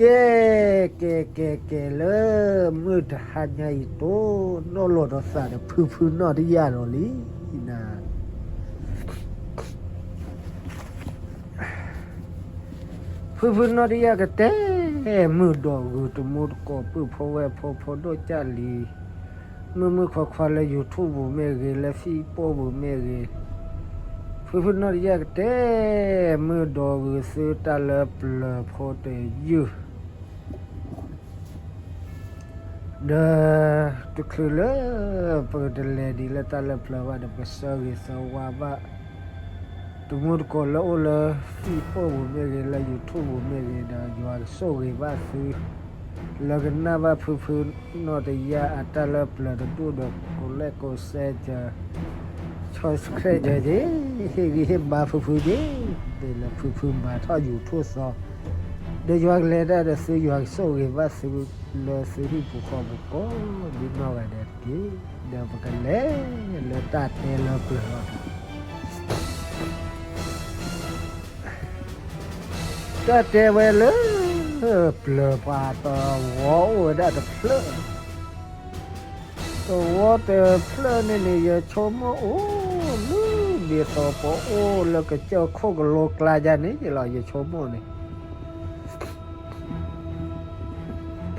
ကဲ ကဲ ကဲ ကဲ လၢမုၢ်တဟါညါအံၤ တိၢ်နီၣ်လီၤဒီးသးဒီးဖုဖုနီၣ်တယၣ်ဒီးလံနၤ. ဖုဖုနီၣ်တယၣ်ကတဲ မုၢ်ဒီးဂုၤတမူတကိး ပုၢ်ဖိဝဲၢ်ဖိ ဖိဒိၣ်ကၢ်လံၤ မုၣ်မုၣ်ခွါခွါလၢ YouTube ပူၤမ့ၢ်ဂ့ၤ, လၢ Facebook ပူၤမ့ၢ်ဂ့ၤ, ဖုဖုနီၣ်တယၣ်ကတဲ မုၢ်ဒီးဂုၤသု တၢ်လၢပျၢၤဖိတယုၢ် ဒီး တချုးလၢ ပကတလဲၤဒံးလၢတၢ်လၢပျၢၤဘၣ်ဒီး ပကဆၢဂ့ၤဆၢဝါဘၣ် တမူတကိးလၢအိၣ်လၢ Facebook ပူၤမ့ၢ်ဂ့ၤ, လၢ YouTube ပူၤမ့ၢ်ဂ့ၤဒီး ယွၤကဆိၣ်ဂ့ၤဘၣ်သု လၢကနၣ်ဘၣ်ဖုဖုနီၣ်တယၣ်အတၢ်လၢပျၢၤတဒူၣ်ဒီး ကိးလဲၣ်ကိးစဲ subscribe က့ၤ ဟ့ၣ်ဂံၢ်ဟ့ၣ်ဘါဖုဖုက့ၤ ဒ်လၢဖုဖုမၤထီၣ် YouTube သီ ဒီးယွၤကလဲၤတၢ်ဒီးသု ယွၤကဆိၣ်ဂ့ၤဘၣ်သု လၢသုဟံၣ်ဖိဃီဖိကိးဒ်နီၢ်ဂၤဒဲးတက့ၢ်. ဒီးပကလဲၤလၢတၢ်တဲလၢပျၢၤလီၤ. တၢ်တဲဝဲလၢ ပျၢၤပှၤတဝီအိၣ်ဝဲဒၣ်တဖျၢၣ်, တဝီတဖျၢၣ်န့ၣ်န့ၣ် ယဆိကမိၣ်အိၣ်လၢ ဒ်သိးပအိၣ်လၢကစၢၢ်ခိၣ်ကလိကျါယါန့ၣ်လီၤ ယဆိကမိၣ်န့ၣ်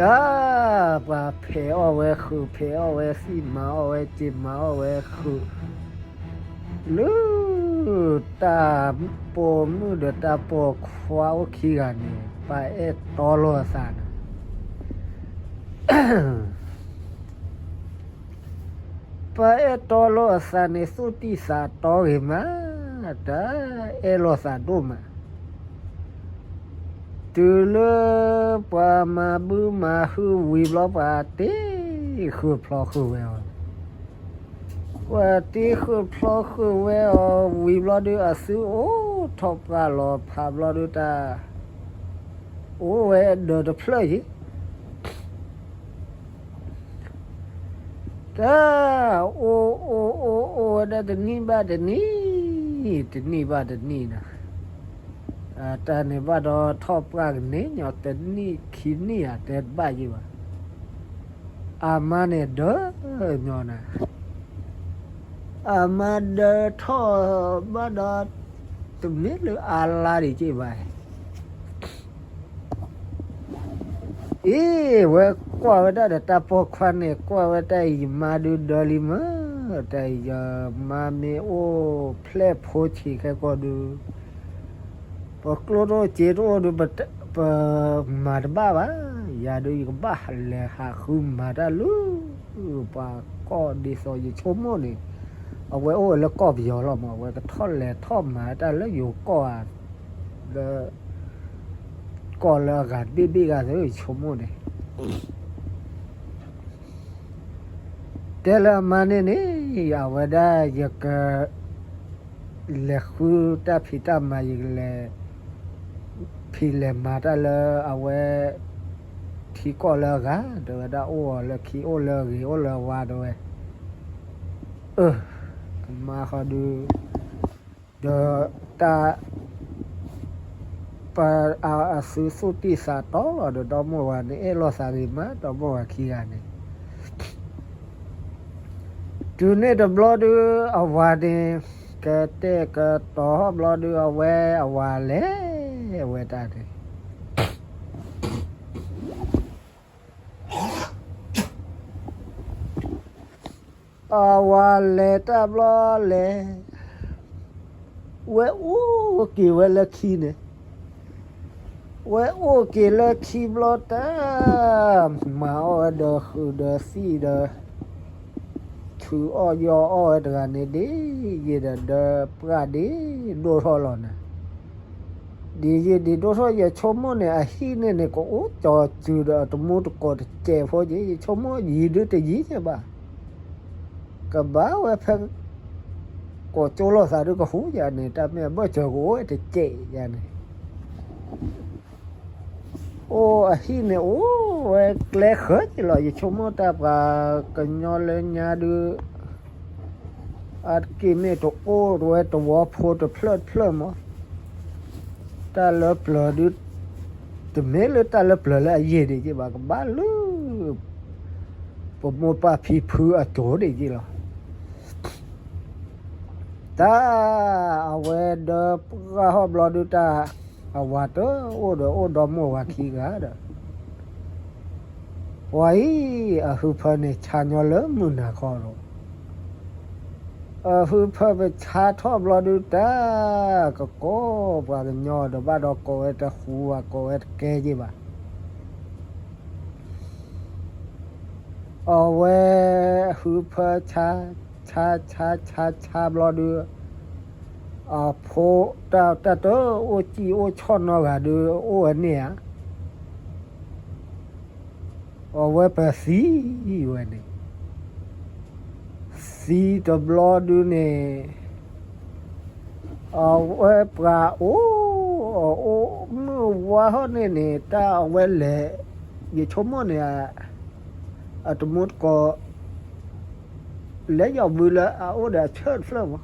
တၢ် ပှၤဖဲးအီၣ်ဝဲဃုာ် ဖဲးအီၣ်ဝဲသံၣ် မၤအီၣ်ဝဲစ့ မၤအီၣ်ဝဲဃုာ် လၢ တၢ်ပိာ်မုၣ်ဒီးတၢ်ပိာ်ခွါအိၣ်ခံဂၤန့ၣ် ပှၤအဲၣ်တီလိာ်အသးန့ၣ် ပှၤအဲၣ်တီလိာ်အသးန့ၣ် သူၣ်တံၢ်သးတီဂ့ၤမး, တၢ်အဲၣ်လိာ်သးဒိၣ်မး, တုၤလၢ ပှၤမၤဘုမၤဟုဝံၤဘျီ ပှၤတ့ဃုာ်ဖျီဃုာ်ဝဲအီၤ, ပှၤတ့ဃုာ်ဖျီဃုာ်ဝဲအီၤဝံၤဘျီဒီး အသုအိၣ်ထီၣ်ပှၢ်လီၤဖးဘျီဒီး တၢ် အိၣ်ဝဲဒီးတဖျၢၣ်ယံၤ တၢ် အိၣ်အိၣ်အိၣ်အိၣ်ဝဲဒၣ်တနံၣ်ဘၣ်တနံၣ်, တနံၣ်ဘၣ်တနံၣ်နၤ, တၢ်န့ၣ်ဘၣ်ဒီးထီၣ်ပှၢ်ကန့ၢ်ညီ တနံၣ်ခံနံၣ်ဧါ တဲတဘၣ်ယံၤဘၣ်, အမါန့ၣ်ဒၢညီနၤ, အမါဒၢထီၣ်ဘၣ်ဒီး တမ့ၢ်လၢအါလါဒံးက့ဘၣ် အ့ ဝဲကွၢ်ဝဲဒၣ်ဒီးတၢ်ပိာ်ခွါန့ၣ် ကွၢ်ဝဲတၢ်အံၤ ယမါဒုးဒၢလံမး, တၢ်အံၤယမါမ့ၢ်အိၣ်ဖျဲၣ်ဖိဆံးခဲကိာ်ဒုး ပကျိတအိၣ်စ့တအိၣ်ဒုး ပမၤတဘၣ်ဘၣ်, ယၤဒုးယကဘၣ်လဲၤဟးဃုမၤတၢ်လၢ ပှၤကီၢ်ဒ်သိးယဆိကမိၣ်န့ၣ်, အဝဲအိၣ်ဝဲလၢကီၢ်ပယီၤလီၤမး, အဝဲကထီၣ်လဲၤထီၣ်မၤတၢ်လၢယိၤကီၢ်ဧါ, လၢ ကီၢ်လၢအဂၤတဘ့ၣ်ဘ့ၣ်ဂၤသ့ ယဆိကမိၣ်န့ၣ် တဲလၢအမါန့ၣ်န့ၣ် အဝဲဒၣ်ယက လဲၤဃုတၢ်ဖံးတၢ်မၤ ယကလဲၤ ဖံးလဲၤမၤတၢ်လၢအဝဲ ထံကီၢ်လၢအဂၤ တဲဝဲဒၣ် အိၣ်အီၤလၢခံ အိၣ်လၢအဂ့ၤ အိၣ်လၢအဝါ တဲဝဲ အၢ အမါဃီဒုး ဒီးတၢ် ပှၤအသုသူၣ်တံၢ်သးတီလီၤဒီး ဒီမိၢ်ဝၤန့ၣ် အဲၣ်လိာ်သးဂ့ၤမး ဒီမိၢ်ဝၤခံဂၤန့ၣ် တုၤန့ၣ်တဘျီဒုး အဝၤန့ၣ် ကတဲာ်ကတီၤဘျီဒုး အဝဲအဝၤလဲၤဝဲတၢ်န့ၣ် အဝၤလဲၤတၢ်ဘျီလဲၤ ဝဲအိၣ်က့ၤဝဲလၢခံန့ၣ် ဝဲအိၣ်က့ၤလၢခံဘျီတၢ် မၤအီၣ်ဝဲဒီးဃုာ်ဒီးသံၣ်ဒီး ထုးအီၣ်ယီၢ်အီၣ်ဝဲတဂၤန့ၣ် ဒ်ယံာ်ဒီးဒီးပှၢ်ဒ်ဒိၣ်ထီၣ်လီၤန့ၣ် ဒ်ယံာ်ဒ်ဒိၣ်ထီၣ် ယဆိကမိၣ်န့ၣ် အဟံၣ်န့ၣ်န့ၣ် ကအိၣ်ကၠီၤစုၤဒီးအတမူတကိးတစဲးဖိက့ ယဆိကမိၣ်ယံာ်ဒုတယံာ်က့ဘၣ် ကဘၣ်ဝဲဖဲ ကိးကၠိလိာ်သးဒုကဟူယၤန့ၣ် တၢ်မ့ၢ်အဘၢၣ်စၢၤကအိၣ်ဝဲတစဲးယၤန့ၣ် အိၣ်အဟံၣ်န့ၣ် အိၣ်ဝဲကျဲဃၢၤက့လီၤ ယဆိကမိၣ်တၢ်ပှၤကညီလၢညါဒု အါတက့ၢ်မ့ၢ်တအိၣ်ဝဲတဝီဖိတဖျၢၣ်တဖျၢၣ်မး တၢ်လၢပျၢၤဒု တမ့ၢ်လၢတၢ်လၢပျၢၤလၢအယံာ်ဒံးက့ဘၣ်, ကဘၣ်လၢ ပမိၢ်ပၢ်ဖံဖုအစိၤဒံးက့လီၤ. တၢ်အဝဲဒၢပှၢ်ဟီၣ်ဘျီဒုးတၢ် အဝၤတအိၣ်ဒီးအိၣ်ဒီမိၢ်ဝၤခံဂၤဒီး ပှၤအံၤအဟုဖၢန့ၣ်ဆါညီလၢမုၢ်နၤခီဒီး အဟုဖၢပဆါထီၣ်ဘျီဒုးတၢ် ကကိးပှၤကညီဒီးဘၣ်ဒီးကိးဝဲတဃူဝဲ ကိးဝဲတကဲက့ဘၣ်. အဝဲအဟုဖၢဆါ ဆါဆါဆါဆါဘျီဒုး အဖိ တၢ်တၢ်တအိၣ်စံၣ်အိၣ်ဆီၣ်နီတဂၤဒုး အိၣ်ဝဲန့ၣ်ဧါ. အဝဲပသံဝဲန့ၣ်, သံတဘျီဒုးန့ၣ် အဝဲပှၤအိၣ် အိၣ်မုၢ်ဝါဟီၣ်န့ၣ်န့ၣ် တၢ်အဝဲလဲၤ ယဆိကမိၣ်န့ၣ် အတမူတကိး လဲၤယီၤဘုလၢအအိၣ်ဒီးအဆၢတဖျၢၣ်မး.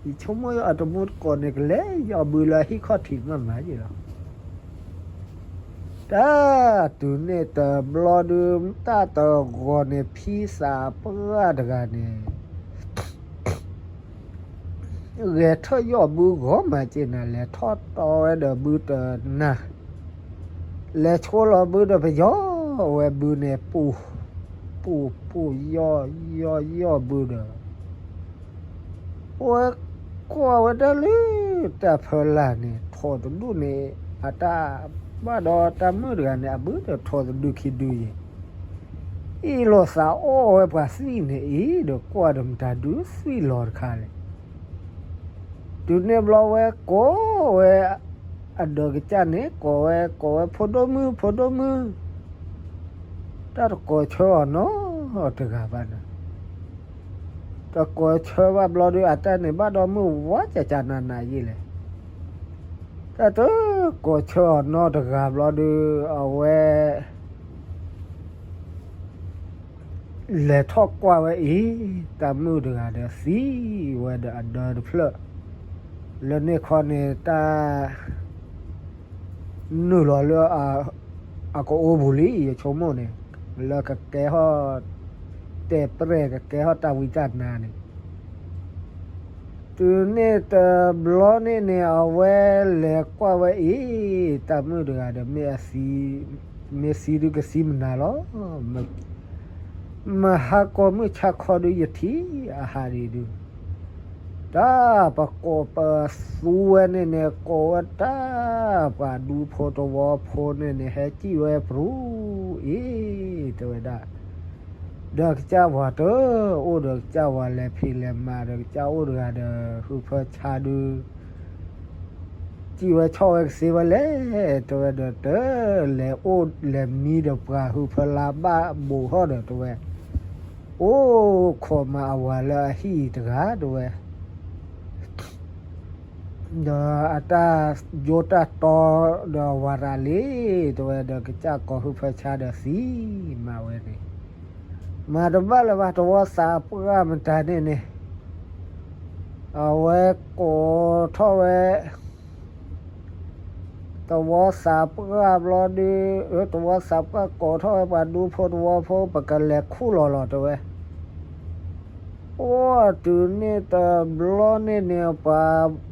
ယဆိကမိၣ်အတမူတကိးန့ၣ် ကလဲၤယီၤဘုလၢဟံၣ်ခီၣ်ထံးမးမးယ့ၣ်လီၤ. တၢ်တုၤန့ၣ်တဘျီဒုး တၢ်တဂီၤန့ၣ် ဖံသးပှၢ်တဂၤန့ၣ် ဂဲၤထၢၣ်ယီၣ်ဘုဂီၢ်မးက့နၤ လဲၤထီၣ်တီဝဲဒီးဘုတနၤ, လဲၤဆိလီၤဘုဒီးပယီၤဝဲဘုန့ၣ် ပူၤ ပူၤ ပူၤ ယီၣ် ယီၣ် ယီၣ်ဘုဒီး ဝဲကွၢ်ဝဲဒၣ်လၢ တၢ်ဖၢလာ်န့ၣ် ထိးတဒူၣ်န့ၣ် အတၢ်ဘၣ်ဒီးတၢ်မုၣ်တဂၤန့ၣ် အဘုဒီးထိးတဒုခံဒုယဲၢ် အ့ၣ်လိာ်သးအီၣ်ဝဲပှၤသွံၣ်န့ၣ်အံၤဒီး ကွၢ်ဒီးမတၤဒုးသွံၣ်လီၤတခါလဲၣ်. တုၤန့ၣ်ဘျီဝဲကိးဝဲ အဒီးကစၢ်န့ၣ် ကိးဝဲ ကိးဝဲ ဖိဒိၣ်မုၣ် ဖိဒိၣ်မုၣ်, တၢ်တကိးဆၢအီၤနီတဂၤဘၣ်န့ၣ်, တကိးဆၢဘၣ်ဘျီဒုး အတၢ်န့ၣ်ဘၣ်ဒီးမုၢ်ဝါကကနးနးယ့ၢ်လဲၣ်. တၢ်တကိးဆၢအီၤနီတဂၤဘျီဒုး အဝဲ လဲၤထီၣ်ကွၢ်ဝဲအံၤ တၢ်မုၣ်တဂၤဒီးသံဝဲဒီးအဒၢတဖျၢၣ်, လၢန့ၣ်ခီန့ၣ် တၢ် နုာ်လီၤလၢ အကအိပူၤလံ ယဆိကမိၣ်န့ၣ်, လၢကကဲထီၣ် တဲးပြဲၢ် ကကဲထီၣ်တၢ်ဝံတၢ်နါန့ၣ်, တုၤန့ၣ်တဘျီန့ၣ်န့ၣ် အဝဲလဲၤကွၢ်ဝဲအံၤ တၢ်မုၣ်တဂၤဒီး မ့ၢ်အသံ မ့ၢ်သံဒုးကသံမနၤလီၤ. မဟါကီၢ်မုၢ်ဆါခီဒုး ယထံၣ်အဟးဒံးဒုး တၢ်ပကိးပသူဝဲန့ၣ်န့ၣ် ကိးဝဲတၢ် ပှၤဒူဖိတဝီဖိန့ၣ်န့ၣ် ဟဲစံၣ်ဝဲပြူၤအံၤ တဲဝဲဒၣ်, ဒီးကစၢ်ပှၤတအိၣ်ဒီး ကစၢ်ပှၤလဲၤဖံးလဲၤမၤဒီး ကစၢ်အိၣ်တဂၤဒီး ဟုးဖၢဆါဒုး စံၣ်ဝဲဆီၣ်ဝဲကသ့ဝဲလဲၣ် တဲဝဲဒီး တလဲၤအိၣ်လဲၤမံဒီး ပှၤဟုးဖၢလါဘၣ်ဘိးထီၣ်ဒီး တဲဝဲ အိၣ်ခိးမၤအဝၤလၢအဟံၣ်တဂၤ တဲဝဲ, ဒီးအတၢ်ယိတၢ်တီဒီးအဝၤတၢ်လံ တဲဝဲဒီး ကစၢ်ကိးဟုးဖၢဆါဒီးသံမၤဝဲန့ၣ်, မၤတဘၣ်လၢၤဘၣ် သဝီသးပှၢ်မတၤန့ၣ်န့ၣ်, အဝဲကိးထီၣ်ဝဲ သဝီသးပှၢ်ဘျီဒုး သဝီသးပှၢ်ကိးထီၣ်ဝဲ ပှၤဒူဖိတဝီဖိ ပကလဲၤခူၣ်လီၤလီၤ တဲဝဲ, အိၣ်တုၤန့ၣ်တဘျီန့ၣ်န့ၣ် ပှၤ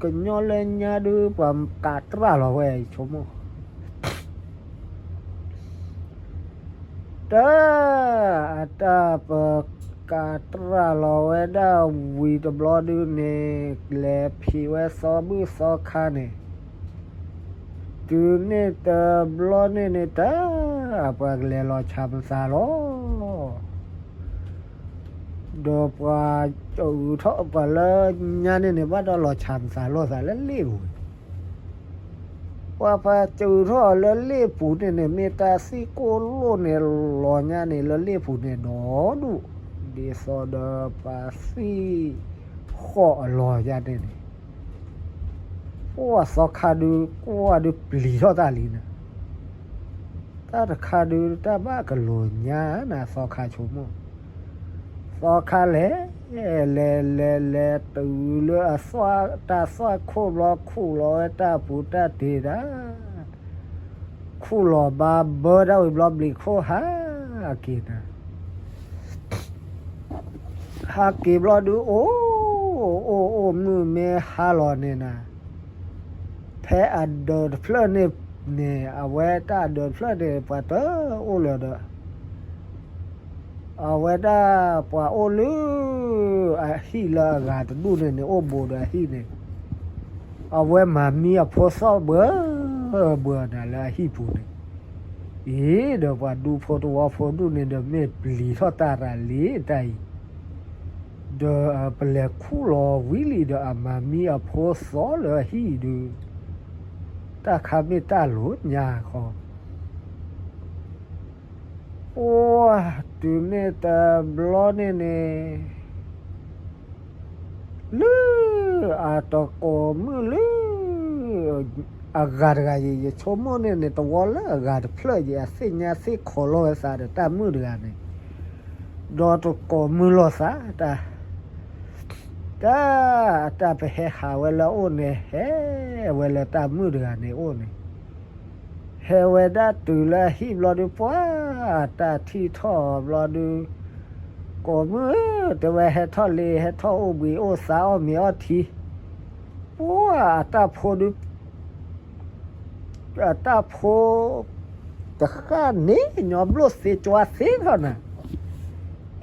ကညီလၢညါဒုး ပှၤကးတြၢ်လီၤဝဲ ယဆိကမိၣ် တၢ် အတၢ်ပကးတြၢ်လီၤဝဲဒၣ် ဝံၤတဘျီဒုးန့ၣ် လဲၤဖံးဝဲသီဘူၣ်သီခါန့ၣ်, တုၤန့ၣ်တဘျီန့ၣ်န့ၣ် တၢ် ပှၤကလဲၤလီၤဆၣ်မသးလီၤ. ဒီးပှၤကအုးထီၣ် ပှၤလၢညါန့ၣ်န့ၣ် ဘၣ်ဒီးလီၤဆၣ်မသးလိာ်သးလၢလ့ၣ်ပူၤန့ၣ်, ပှၤပှၤကအုးထီၣ်အီၤလၢလ့ၣ်ပူၤန့ၣ်န့ၣ် မ့ၢ်တၢ်သွံၣ်ကိၢ်လိၣ်န့ၣ် လီၤညါန့ၣ် လၢလ့ၣ်ပူၤန့ၣ်ဒီးဒူၣ်, ဒ်သိးဒီးပှၤသွံၣ်ဃီၣ်အလီၤယါန့ၣ်န့ၣ်, ပှၤသီခါဒုး ကွၢ်ဒုးပျံၤထီၣ်တၢ်လံန့ၣ်, တၢ်တခါဒုး တၢ်ဘၣ်ကလီၤညါနၤ သီခါဆိကမိၣ်, သီခါလဲၤ လဲၤလဲၤလဲၤတုၤလၢအသွၣ် တၢ်သွၣ်ခိၣ်ဘျီ ခူၣ်လီၤဝဲတၢ်ပူၤတၢ်တ့ၢ်တၢ် ခူၣ်လီၤဘါဘၢတၢ်ဝံၤဘျီ ဘျံးခိၣ်ဟးက့ၤနၤ, ဟးက့ၤဘျီဒုး အိၣ်, အိၣ်အိၣ်မုၢ်မ့ၢ်ဟါလီၤန့ၣ်နၤ, ဖဲအဒၢးတဖျၢၣ်န့ၣ်န့ၣ် အဝဲတၢ်အဒၢးတဖျၢၣ်န့ၣ် ပှၤတအိၣ်လၢၤဒီး အဝဲဒၣ်ပှၤအိၣ်လၢ အဟံၣ်လၢအဂၤတဒူၣ်န့ၣ်န့ၣ် အိၣ်ဘူးဒီးအဟံၣ်န့ၣ်, အဝဲမၤမံအဖိသီၣ်ဘၢ ဘၢနၤလၢအဟံၣ်ပူၤန့ၣ်, အံၤဒီးပှၤဒူဖိတဝီဖိဒူၣ်န့ၣ်ဒီး မ့ၢ်ပျံၤထီၣ်တၢ်ရၤလံတၢ်အံၤ, ဒီးပလဲၤခူၣ်လီၤဝံၤလံဒီး အမၤမံအဖိသီၣ်လၢအဟံၣ်ဒုး, တၢ်ခါမ့ၢ်တၢ်လိၤညါဃီ အိၣ်တုၤန့ၣ်တဘျီန့ၣ်န့ၣ်, လၢအတကိးမုၣ်လၢ အဂၤတဂၤအံၤ ယဆိကမိၣ်န့ၣ်န့ၣ် တဝီလၢအဂၤတဖျၢၣ်အံၤ အသ့ၣ်ညါသ့ၣ်ခိးလီၤဝဲသးဒီးတၢ်မုၣ်တဂၤန့ၣ်, ဒီးတကိးမုၣ်လိာ်သး တၢ်, တၢ်, တၢ်ပဟဲဟးဝဲလၢအအိၣ်န့ၣ် ဟဲဝဲလၢတၢ်မုၣ်တဂၤန့ၣ်အိၣ်န့ၣ် ဟဲဝဲဒၣ်တုၤလၢအဟံၣ်ဘျီဒုး ပှၤတၢ်ထံၣ်ထီၣ်ဘျီဒုး, ကိးမုၣ်ဧၢ, တဲဝဲ ဟဲထီၣ်လံ ဟဲထီၣ်အိၣ်ဘှံးအိၣ်သါအီၣ်မ့ၤအီထံ, ပှၤအတၢ်ဖိဒုး, အတၢ်ဖိ တဃၣ်န့ၣ် ညီဘျိၣ်သ့ကွၢ်သ့ထီၣ်နၤ,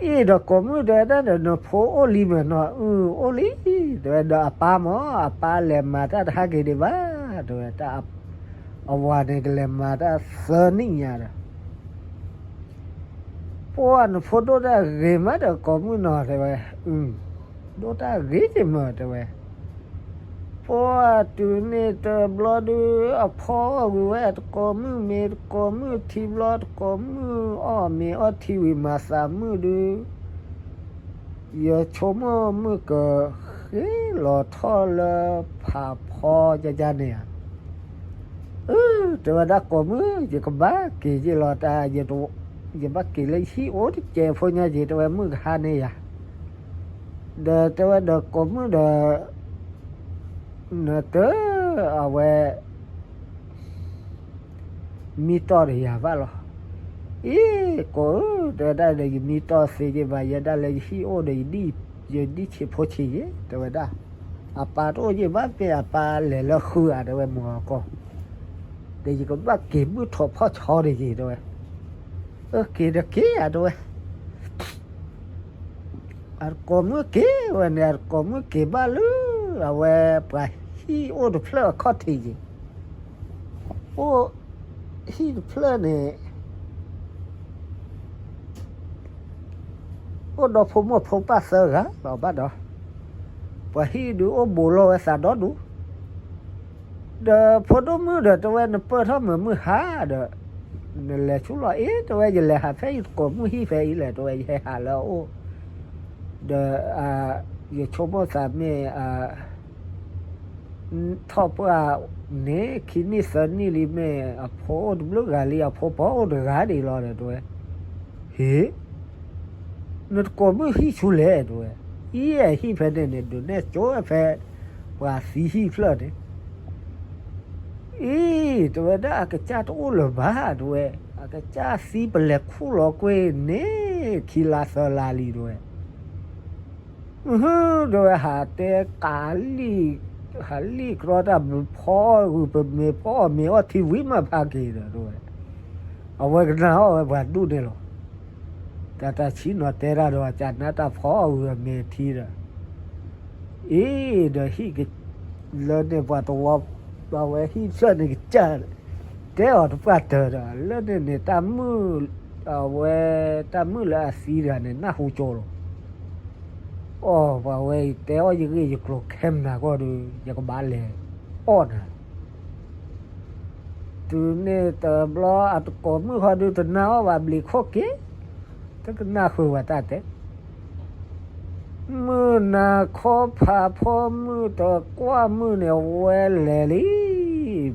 အံၤဒီးကိးမုၣ်တဲဝဲဒၣ်ဒီး နဖိအိၣ်လံမ့ၢ်နီၤ, အုၣ် အိၣ်လံ, တဲဝဲဒီးအပၢ်မ့ၢ် အပၢ်လဲၤမၤတၢ်တဟးက့ၤဒံးဘၣ်, တဲဝဲ အဝၤန့ၣ်ကလဲၤမၤတၢ်သၢနံၣ်ညါဒီး ပှၤနဖိဒိၣ်တၢ်ဂ့ၤမးဒီးကိးမုၣ်နီၤ တဲဝဲ, ဒိၣ်တၢ်ဂ့ၤက့ၤမး တဲဝဲ, ပှၤတုၤန့ၣ်တဘျီဒုး အဖီအီၣ်ဂုၤဝဲတကိးမုၣ်မ့ၤ တကိးမုၣ်ထံဘျီ တကိးမုၣ်အီၣ်မ့ၤအီထံဝံၤမၤသးမုၣ်ဒုး ယဆိကမိၣ်မုၣ်ကဃ့လီၤထီၣ်လၢဖးဖီကကန့ၣ်ဧါ, အၢ တဲဝဲဒၣ်ကိးမုၣ် ယကဘၣ်က့ၤယ့ၢ်လီၤတၢ်, ယဘၣ်က့ၤလၢယဟံၣ်အိၣ်တကဲးဖိညါက့ၤ တဲဝဲမုၣ်ကဟါန့ၢ်ယၤ, ဒီးတဲဝဲဒီးကိးမုၣ်ဒီး နတ အဝဲ မံတီၢ်ဒီးယၤဘၣ်လီၤ. အံၤ ကိးဧၢ တဲဝဲဒၣ်ဒီး ယမံတီၢ်သ့က့ၤဘၣ် ယဲဒၣ်လၢယဟံၣ်အိၣ်ဒီး ယဒံၣ်ဆံးဖိဆံးယ့ၣ် တဲဝဲဒၣ်, အပၢ်တအိၣ်ယ့ၣ်ဘၣ် မ့ၢ်အပၢ်လဲၤလၢဃုဧါ တဲဝဲ မုၢ်အီၤကီၢ်, ဒီးယကဘၣ်က့ၤဘုၣ်ထိးဖီၣ်ဆီဒံးက့ၤ တဲဝဲ, အၢ က့ၤဒီးက့ၤဧါ တဲဝဲ အတကိးမုၣ်က့ၤဝဲန့ၣ် အတကိးမုၣ်က့ၤဘၣ်လၢ အဝဲပှၤဟံၣ်အိၣ်တဖျၢၣ်အခီၣ်ထံးက့ၤ, အိၣ်ဟံၣ်တဖျၢၣ်န့ၣ် အိၣ်ဒီးဖိမိၢ်ဖိပၢ်သၢဂၤလီၤဘၣ်ဒီး ပှၤဟံၣ်ဒုးအိၣ်ဘူးလိာ်ဝဲသးဒီဒူၣ် ဒီးဖိဒိၣ်မုၣ်ဒီး တဲဝဲ နပၢၢ်ထီၣ်မုာ်မုၢ်ဟါဒီး နလဲၤဆူလီၤအ့ၣ် တဲဝဲ ယလဲၤဟးဖဲယတကိးမုၣ်ဟံၣ်ဖဲအံၤလဲၣ် တဲဝဲ ယဟဲဟးလၢအအိၣ် ဒီး ယဆိကမိၣ်သးမ့ၢ် ထီၣ်ပှၢ်န့ၣ် ခံနံၣ်သၢနံၣ်လံ မ့ၢ်အဖိအိၣ်တဘျုးဂၤလံ အဖိပၢ်အိၣ်တဂၤဒံးလီၤဒီး တဲဝဲ ဟ့ၣ် နတကိးမုၣ်ဟံၣ်ဆူလဲၣ် တဲဝဲ, အံၤအဟံၣ်ဖဲန့ၣ်န့ၣ် ဒုးနဲၣ်ကၠိဖဲ ပှၤသံဟံၣ်ဖျၢၣ်န့ၣ်, အံၤ တဲဝဲဒၣ် အကစၢ်တအိၣ်လၢၤဘၣ် တဲဝဲ, အကစၢ်သံပလဲၤခူၣ်လီၤကွ့ၢ်န့ၣ် ခံလါသၢလါလံ တဲဝဲ တဲဝဲ ဟးတဲကးလံာ်, ဟးလံာ်ကြီတၢ် ဖီအီၣ်ဂုၤ ပမ့ၤဖီအီၣ်မ့ၤအီထံဝံၤမးဖးက့ၤဒီး တဲဝဲ, အဝဲကနၣ်အီၣ်ဝဲပှၤဒူၣ်န့ၣ်လီၤ. တၢ်တၢ်ဆံးနီၤတဲတၢ်ဒီး ကနၣ်တၢ်ဖီအီၣ်ဂုၤအမ့ၤထံဒီး အ့ ဒီးဟံၣ်က လၢန့ၣ်ပှၤတဝီ အဝဲဟံၣ်ဖျၢၣ်န့ၣ်ကစၢ် တဲအီၤတပှၢ်တၢၢ်ဒီး လၢန့ၣ်န့ၣ် တၢ်မုၣ် အဝဲ တၢ်မုၣ်လၢအသံတဂၤန့ၣ် နၢ်ဟူကၠိလီၤ. အိ ပှၤဝဲအံၤတဲအီၣ်ယဂ့ၢ်ယကျိၤခဲမနၤကီၢ်ဒီး ယကဘၣ်လဲၤအီၣ်နၤ တုၤန့ၣ်တဘျီ အတကိးမုၣ်ဃီဒုးတနၢ်အီၣ်ဘၣ် ဘျံးခိၣ်က့ၤ တကနၣ်ဃုာ်ဝဲတၢ်တဲ မုၢ်နၤခီဖးဖီမုၢ်တကွၢ်မုၢ်န့ၣ် ဝဲလဲၤလံ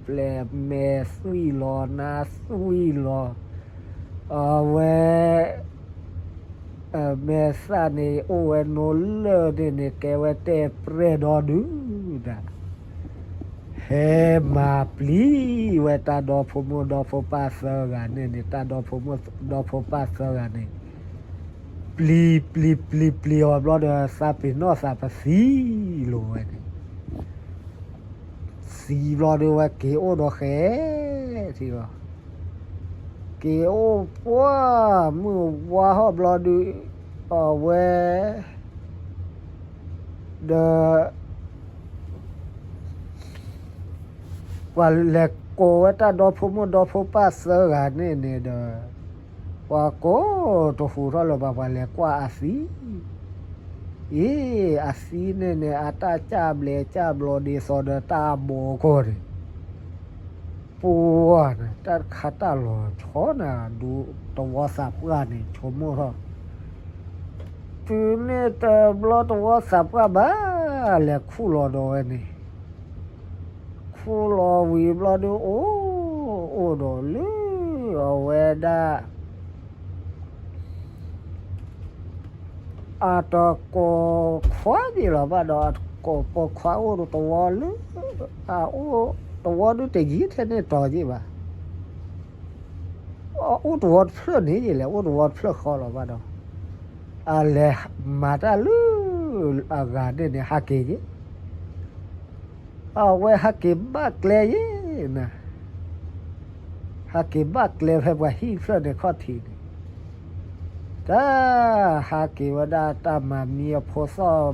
ပျဲၢ်မဲာ်သွံၣ်လီၤ နါသွံၣ်လီၤ အဝဲ မဲာ်သၣ်န့ၣ် အိၣ်ဝဲနိလၢၢ်န့ၣ်န့ၣ် ကဲဝဲတဲပြဲၢ်ဒီဒုၣ်ဒၣ် ဟဲမၤပျံၤဝဲတၢ်ဒီဖိမိၢ်ဒီဖိပၢ်သၢဂၤန့ၣ်န့ၣ်, တၢ်ဒီဖိမိၢ်ဒီဖိပၢ်သၢဂၤန့ၣ် ပျံၤပျံၤပျံၤပျံၤအီၤဘျီဒီး သးပ့ၤနီၣ်သးပသံလိာ်ဝဲန့ၣ်, သံဘျီဒီးဝဲက့ၤအိၣ်ဒီးဃဲထံလီၤ. က့ၤအိၣ်ပှၢ်မုၢ်ဝါဟီၣ်ဘျီဒီး အဝဲ ဒီး ပှၤလဲၤကိးဝဲတၢ်ဒီဖိမိၢ်ဒီဖိပၢ်သၢဂၤန့ၣ်န့ၣ်ဒီး ပှၤကိးတဟူးထီၣ်လၢၤဘၣ်, ပှၤလဲၤကွၢ်အသံ, အ့ အသံန့ၣ်န့ၣ် အတၢ်ကၢ်ဘျဲးကၢ်ဘျီဒ်သိးဒီးတၢ်အဘီကီၢ်န့ၣ် ပှၢ်န့ၣ် တၢ်တခါတၢ်လီၤဆီနၤဒူ သဝီသးပှၢ်န့ၣ် ဆိကမိၣ်ထီၣ်, တုၤန့ၣ်တဘျီသဝီသးပှၢ်ဘၣ် လဲၤခူၣ်လီၤဒီးဝဲန့ၣ်, ခူၣ်လီၤဝံၤဘျီဒီး အိၣ် အိၣ်ဒီးလၢ အဝဲဒၣ် အတကိးခွါက့ၤလီၤဘၣ်ဒီး အတကိးပိာ်ခွါအိၣ်ဒီးသဝီလၢ အအိၣ်သဝီဒုတယံာ်ထဲန့ၣ်တီၤက့ၤဘၣ်, အိၣ်သဝီတဖျၢၣ်န့ၣ်ယလဲၣ်, အိၣ်သဝီတဖျၢၣ်ဃီလီၤဘၣ်ဒီး အလဲၤမၤတၢ်လၢ အဂၤန့ၣ်န့ၣ် ဟးက့ၤက့ၤ အဝဲဟးက့ၤဘၣ်ကျဲယဲနၤ, ဟးက့ၤဘၣ်ကျဲဖဲပှၤဟံၣ်ဖျၢၣ်န့ၣ်ခီၣ်ထံးန့ၣ်, တၢ်ဟးက့ၤဝဲဒၣ်တၢ်မၤမံအဖိသီၣ်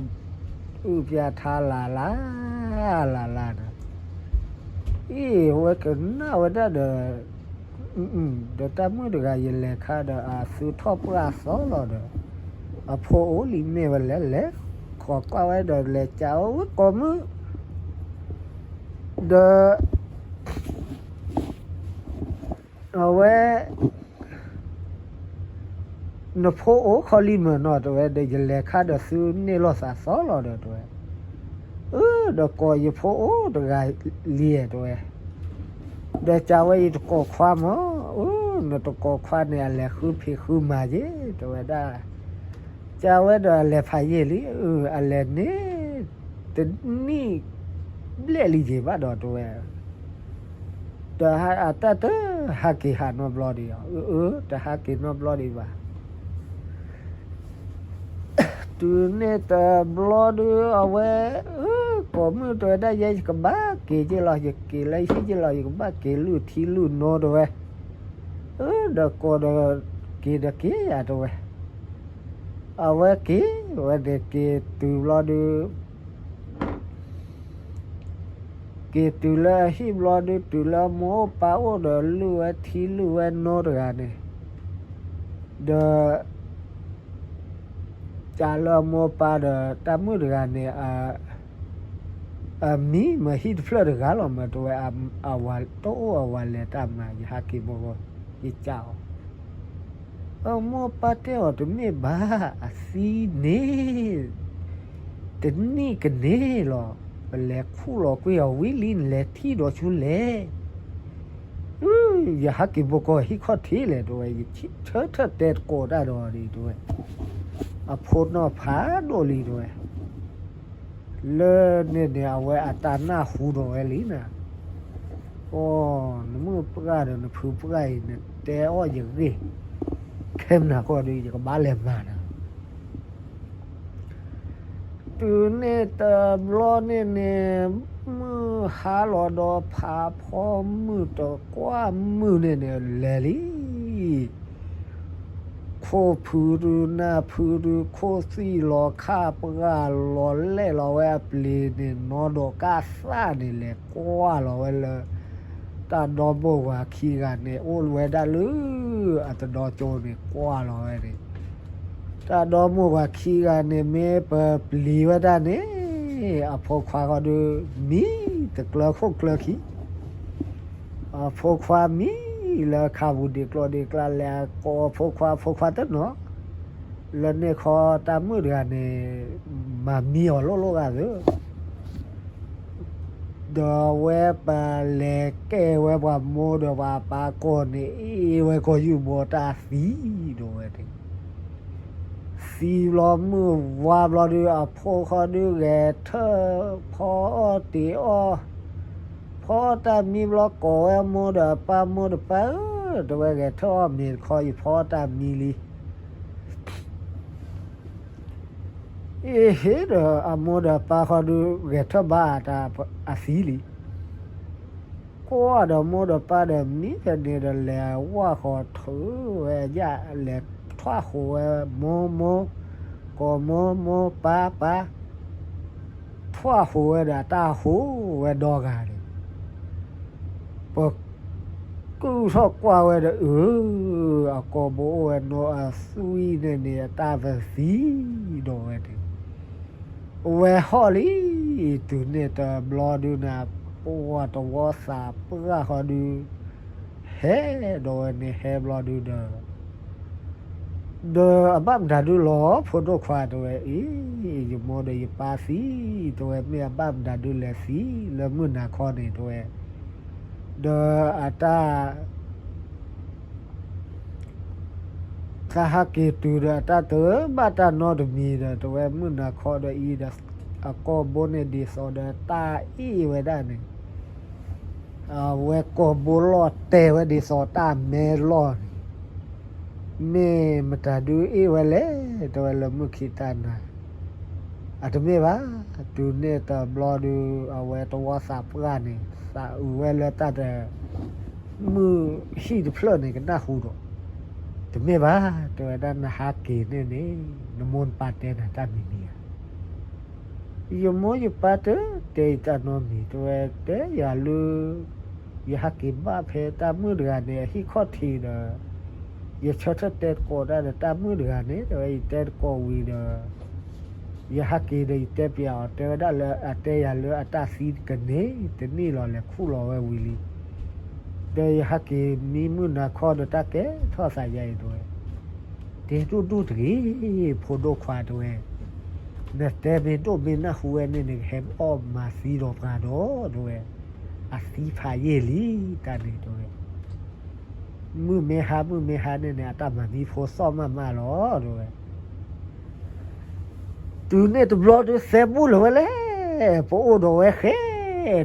အုၣ်ပျဲၢ်ထါလၢ်လၢ် လၢ်လၢ်နၤ, အံၤ အဝဲကနၣ်ဝဲဒၣ်ဒီး ဒီးတၢ်မုၣ်တဂၤယလဲၤခါဒီး အသုထီၣ်ပှၢ်အသီလီၤဒီး အဖိအိၣ်လံမ့ၢ်ဝဲလဲၣ်, လဲၤခိးကွၢ်ဝဲဒီး လဲၤကးဝဲကိးမုၢ် ဒီး အဝဲ နဖိအိၣ်ခီလံမ့ၢ်နီၤ တဲဝဲ, ဒီးယလဲၤခါဒီးသုန့ၢ်လိာ်သးသီလီၤဒီး တဲဝဲ, အၢ ဒီးကိးယဖိအိၣ်တဂၤလံ တဲဝဲ, ဒီးကးဝဲ ယတကိးခွါမး, အၢ နတကိးခွါန့ၣ် အလဲၤဃုဖံးဃုမၤက့ၤ တဲဝဲဒၣ်, ကးဝဲဒီးအလဲၤဖးယံာ်လံ, အလဲၤန့ၣ် တနံၣ်ဘျဲၣ်လံက့ၤဘၣ်ဒီး တဲဝဲ ဒီးအတၢ်တဟးက့ၤဟးနီတဘျီဒံး, အၢ အၢ တဟးက့ၤနီတဘျီဒံးဘၣ်. တုၤန့ၣ်တဘျီဒီး အဝဲ အၢ ကိးမုၢ်တဲဝဲဒၣ် ယဲယကဘၣ်က့ၤက့ၤလီၤ, ယက့ၤလၢဟံၣ်က့ၤလီၤ, ယကဘၣ်က့ၤလုၢ်ထံလုၢ်နိ တဲဝဲ, အၢ ဒီးကိးဒီး က့ၤဒီးက့ၤယၤ တဲဝဲ, အဝဲက့ၤဝဲန့ၣ် က့ၤတုၤဘျီဒီး က့ၤတုၤလၢအဟံၣ်ဘျီဒီး တုၤလၢအမိၢ်ပၢ်အိၣ်ဒီး လုၢ်ဝဲထံလုၢ်ဝဲနိတဂၤန့ၣ်, ဒီး ကးလၢအမိၢ်ပၢ်ဒီး တၢ်မုၣ်တဂၤန့ၣ် အမံၤမ့ၢ်ဟံၣ်တဖျၢၣ်တဂၤလီၤမး တဲဝဲ, တအိၣ်အဝၤလဲၤတၢ်မၤ ယဟးက့ၤမိၢ်ဂီၢ် ယကးအီၤ, အမိၢ်ပၢ်တဲအီၤ တမ့ၢ်ဘၣ် အသံန့ၣ် တနံၣ်ကန့ၢ်လီၤ, ပလဲၤခူၣ်လီၤကွံာ်အီၤဝံၤလံ နလဲၤထံၣ်ဒီးဆူလဲၣ်, ယဟးက့ၤမိၢ်ဂီၢ်ဟံၣ်ခီၣ်ထံးလဲၣ် တဲဝဲ, ယဆၢထၢၣ်တဲတကိးတၢ်ဒီးဒ် တဲဝဲ, အဖိနီၢ်ဖးဒိၣ်လံ တဲဝဲ လၢန့ၣ်န့ၣ် အဝဲအတၢ်နၢ်ဟူဒီးဝဲလံနၤ, အိ နမုၢ်ပှၢ်ဒီးနဖုပှၢ်အံၤ နတဲအီၣ်ယဂ့ၢ်, ခဲမနၤဃီဒီး ယကဘၣ်လဲၤမၤနၤ တုၤန့ၣ်တဘျီန့ၣ်န့ၣ် မုၢ်ဟါလီၤဒီး ဖးဖီမုၢ်တကွၢ်မုၢ်န့ၣ်န့ၣ် လဲၤလံ ခိၣ်ဖုဒု နၢ်ဖုဒု ခိၣ်သံၣ်လီၤခၣ်ပှၢ်လီၤ လဲၣ်လီၤဝဲအပျ့ၤန့ၣ် နီၢ်ဒီးကၢ်သၣ်န့ၣ် လဲၤကွၢ်လီၤဝဲလၢ တၢ်ဒီမိၢ်ဝၤခံဂၤန့ၣ် အိၣ်ဝဲဒၣ်လၢ အတဒီကၠိန့ၣ် ကွၢ်လီၤဝဲန့ၣ် တၢ်ဒီမိၢ်ဝၤခံဂၤန့ၣ် မ့ၢ်ပပျံၤဝဲဒၣ်န့ၣ် အဖိခွါဃီဒု မံတကျၢၤခိၣ်ကျၢၤခံ အဖိခွါမံလၢခါပူၤ ဒ့ၣ်ကျီဒ့ၣ်ကျါ လဲၤကိးအဖိခွါ အဖိခွါတနီၤ လၢန့ၣ်ခီတၢ်မုၣ်တဂၤန့ၣ် မၤမံအီၤလိၣ်လိၣ်ဂာ်သၢ ဒီးအဝဲပလဲၤကဲဝဲပှၤမိၢ်ဒီးပှၤပၢ်ကိးန့ၣ် အ့ၣ်ဝဲကီၢ်ယူၢ်ဘီတၢ်သံဒီးဝဲန့ၣ် သံဘျီမုၢ်ဝါဘျီဒု အဖိဃီဒု ဂဲၤထၢၣ်ဖီအီၣ်တ့ၤအီၣ် ဖီတၢ်မံဘျီ ကိးဝဲအမိၢ်ဒီးအပၢ်, မိၢ်ဒီးပၢ်ဧၢ, တဲဝဲ ဂဲၤထၢၣ်အီၣ်မ့ၤတခီ ယဖီတၢ်မံလံ. အ့ဟ့ဒီး အမိၢ်ဒီးပၢ်ဃီဒုး ဂဲၤထၢၣ်ဘၣ်အသံလံ. ကွၢ်ဒီးမိၢ်ဒီးပၢ်ဒီး မံဖဲန့ၣ်ဒီး လဲၤဝၢ်ဃီၤထုးဝဲအယၣ်, လဲၤထွဲဃီၤဝဲ မိၢ်မိၢ်, ကိးမိၢ်မိၢ်, ပၢ်ပၢ်, ထွဲဃီၤဝဲဒီး အတၢ်ဟူးဝဲဒီဂၤန့ၣ် ပကုၢ်ထီၣ်ကွၢ်ဝဲဒီး အၢ, အကိာ်ဘိအိၣ်ဝဲနီၤအသွံၣ်န့ၣ်န့ၣ် အတၢ်သံဒီးဝဲန့ၣ်, ဝဲဟီၣ်လံ. တုၤန့ၣ်တဘျီဒုးန့ၣ် ပှၤတဝီသးပှၢ်ဃီဒုး ဟဲဒီးဝဲန့ၣ် ဟဲဘျီဒုးဒီး ဒီးအဘၣ်မတၤဒုးလီၤ ဖိဒိၣ်ခွါ တဲဝဲ, အ့, ယမိၢ်ဒီးယပၢ်သံ, တဲဝဲ, မ့ၢ်အဘၣ်မတၤဒုးလဲၤသံလၢမုၢ်နၤခီန့ၣ် တဲဝဲ, ဒီးအတၢ် တၢ်ဟးက့ၤတုၤဒီး အတၢ်တဘၣ်တၢ်နီတမံၤဒီး တဲဝဲ, မုၢ်နၤခီဒီးအံၤဒီး အကိာ်ဘိန့ၣ်ဒ်သိးဒီးတၢ်အ့ၣ်ဝဲဒၣ်န့ၣ်, အဝဲကိာ်ဘိလီၢ်တဲာ်ဝဲဒ်သိးတၢ်မဲလီၢ်န့ၣ်, မ့ၢ်မတၤဒုးအ့ၣ်ဝဲလဲၣ် တဲဝဲ, လၢမုၢ်ခံတၢ်နၤ. အတမ့ၢ်ဘၣ်, တုၤန့ၣ်တဘျီဒုး အဝဲတဝီသးပှၢ်န့ၣ် သးအုးဝဲလၢတၢ်တ မုၢ်ဟံၣ်တဖျၢၣ်န့ၣ် ကနၣ်ဟူဒီး, တမ့ၢ်ဘၣ်, တဲဝဲဒၣ်, နဟးက့ၤန့ၣ်န့ၣ် နမိၢ်နပၢ်တဲနၤတၢ်မံၤမံၤဧါ. ယမိၢ်ယပၢ်တတဲယတၢ်နီတမံၤ, တဲဝဲ, တဲယၤလၢ ယဟးက့ၤဘၣ်ဖဲတၢ်မုၣ်တဂၤန့ၣ် အဟံၣ်ခီၣ်ထံးဒီး ယဆၢထၢၣ်တဲသကိးတၢ်ဒီးတၢ်မုၣ်တဂၤန့ၣ်, တဲဝဲ, ယတဲသကိးဝံၤဒီး ယဟးက့ၤဒီးယတဲပျးအီၤ, တဲဝဲဒၣ်လၢအတဲယၤလၢအတၢ်သံကန့ၢ် တန့ၢ်လီၤ လဲၤခူၣ်လီၤဝဲဝံၤလံ. ဒီးယဟးက့ၤမံမုၢ်နၤခီဒီး တၢ်ကဲထီၣ်သးယါအံၤ တဲဝဲ, တဲဒိၣ်ဒိၣ်တဂ့ၤ, ဖိဒိၣ်ခွါ တဲဝဲ, နတဲမ့ၢ်ဒိၣ်မ့ၢ်နၢ်ဟူဝဲန့ၣ်န့ၣ် ကဟဲအီၣ်မၤသံဒီးပှၤဒီး တဲဝဲ, အသံဖးယံာ်လံ တၢ်န့ၣ် တဲဝဲ, မုၢ်မ့ၢ်ဟါမုၢ်မ့ၢ်ဟါန့ၣ်န့ၣ် အတၢ်မၤမံဖိသီၣ်မးမးလီၤ တဲဝဲ. တုၤန့ၣ်တဘျီဒုး သဲဘူၣ်လၢၤဝဲလဲၣ်, ပအိၣ်ဒီးဝဲဃဲ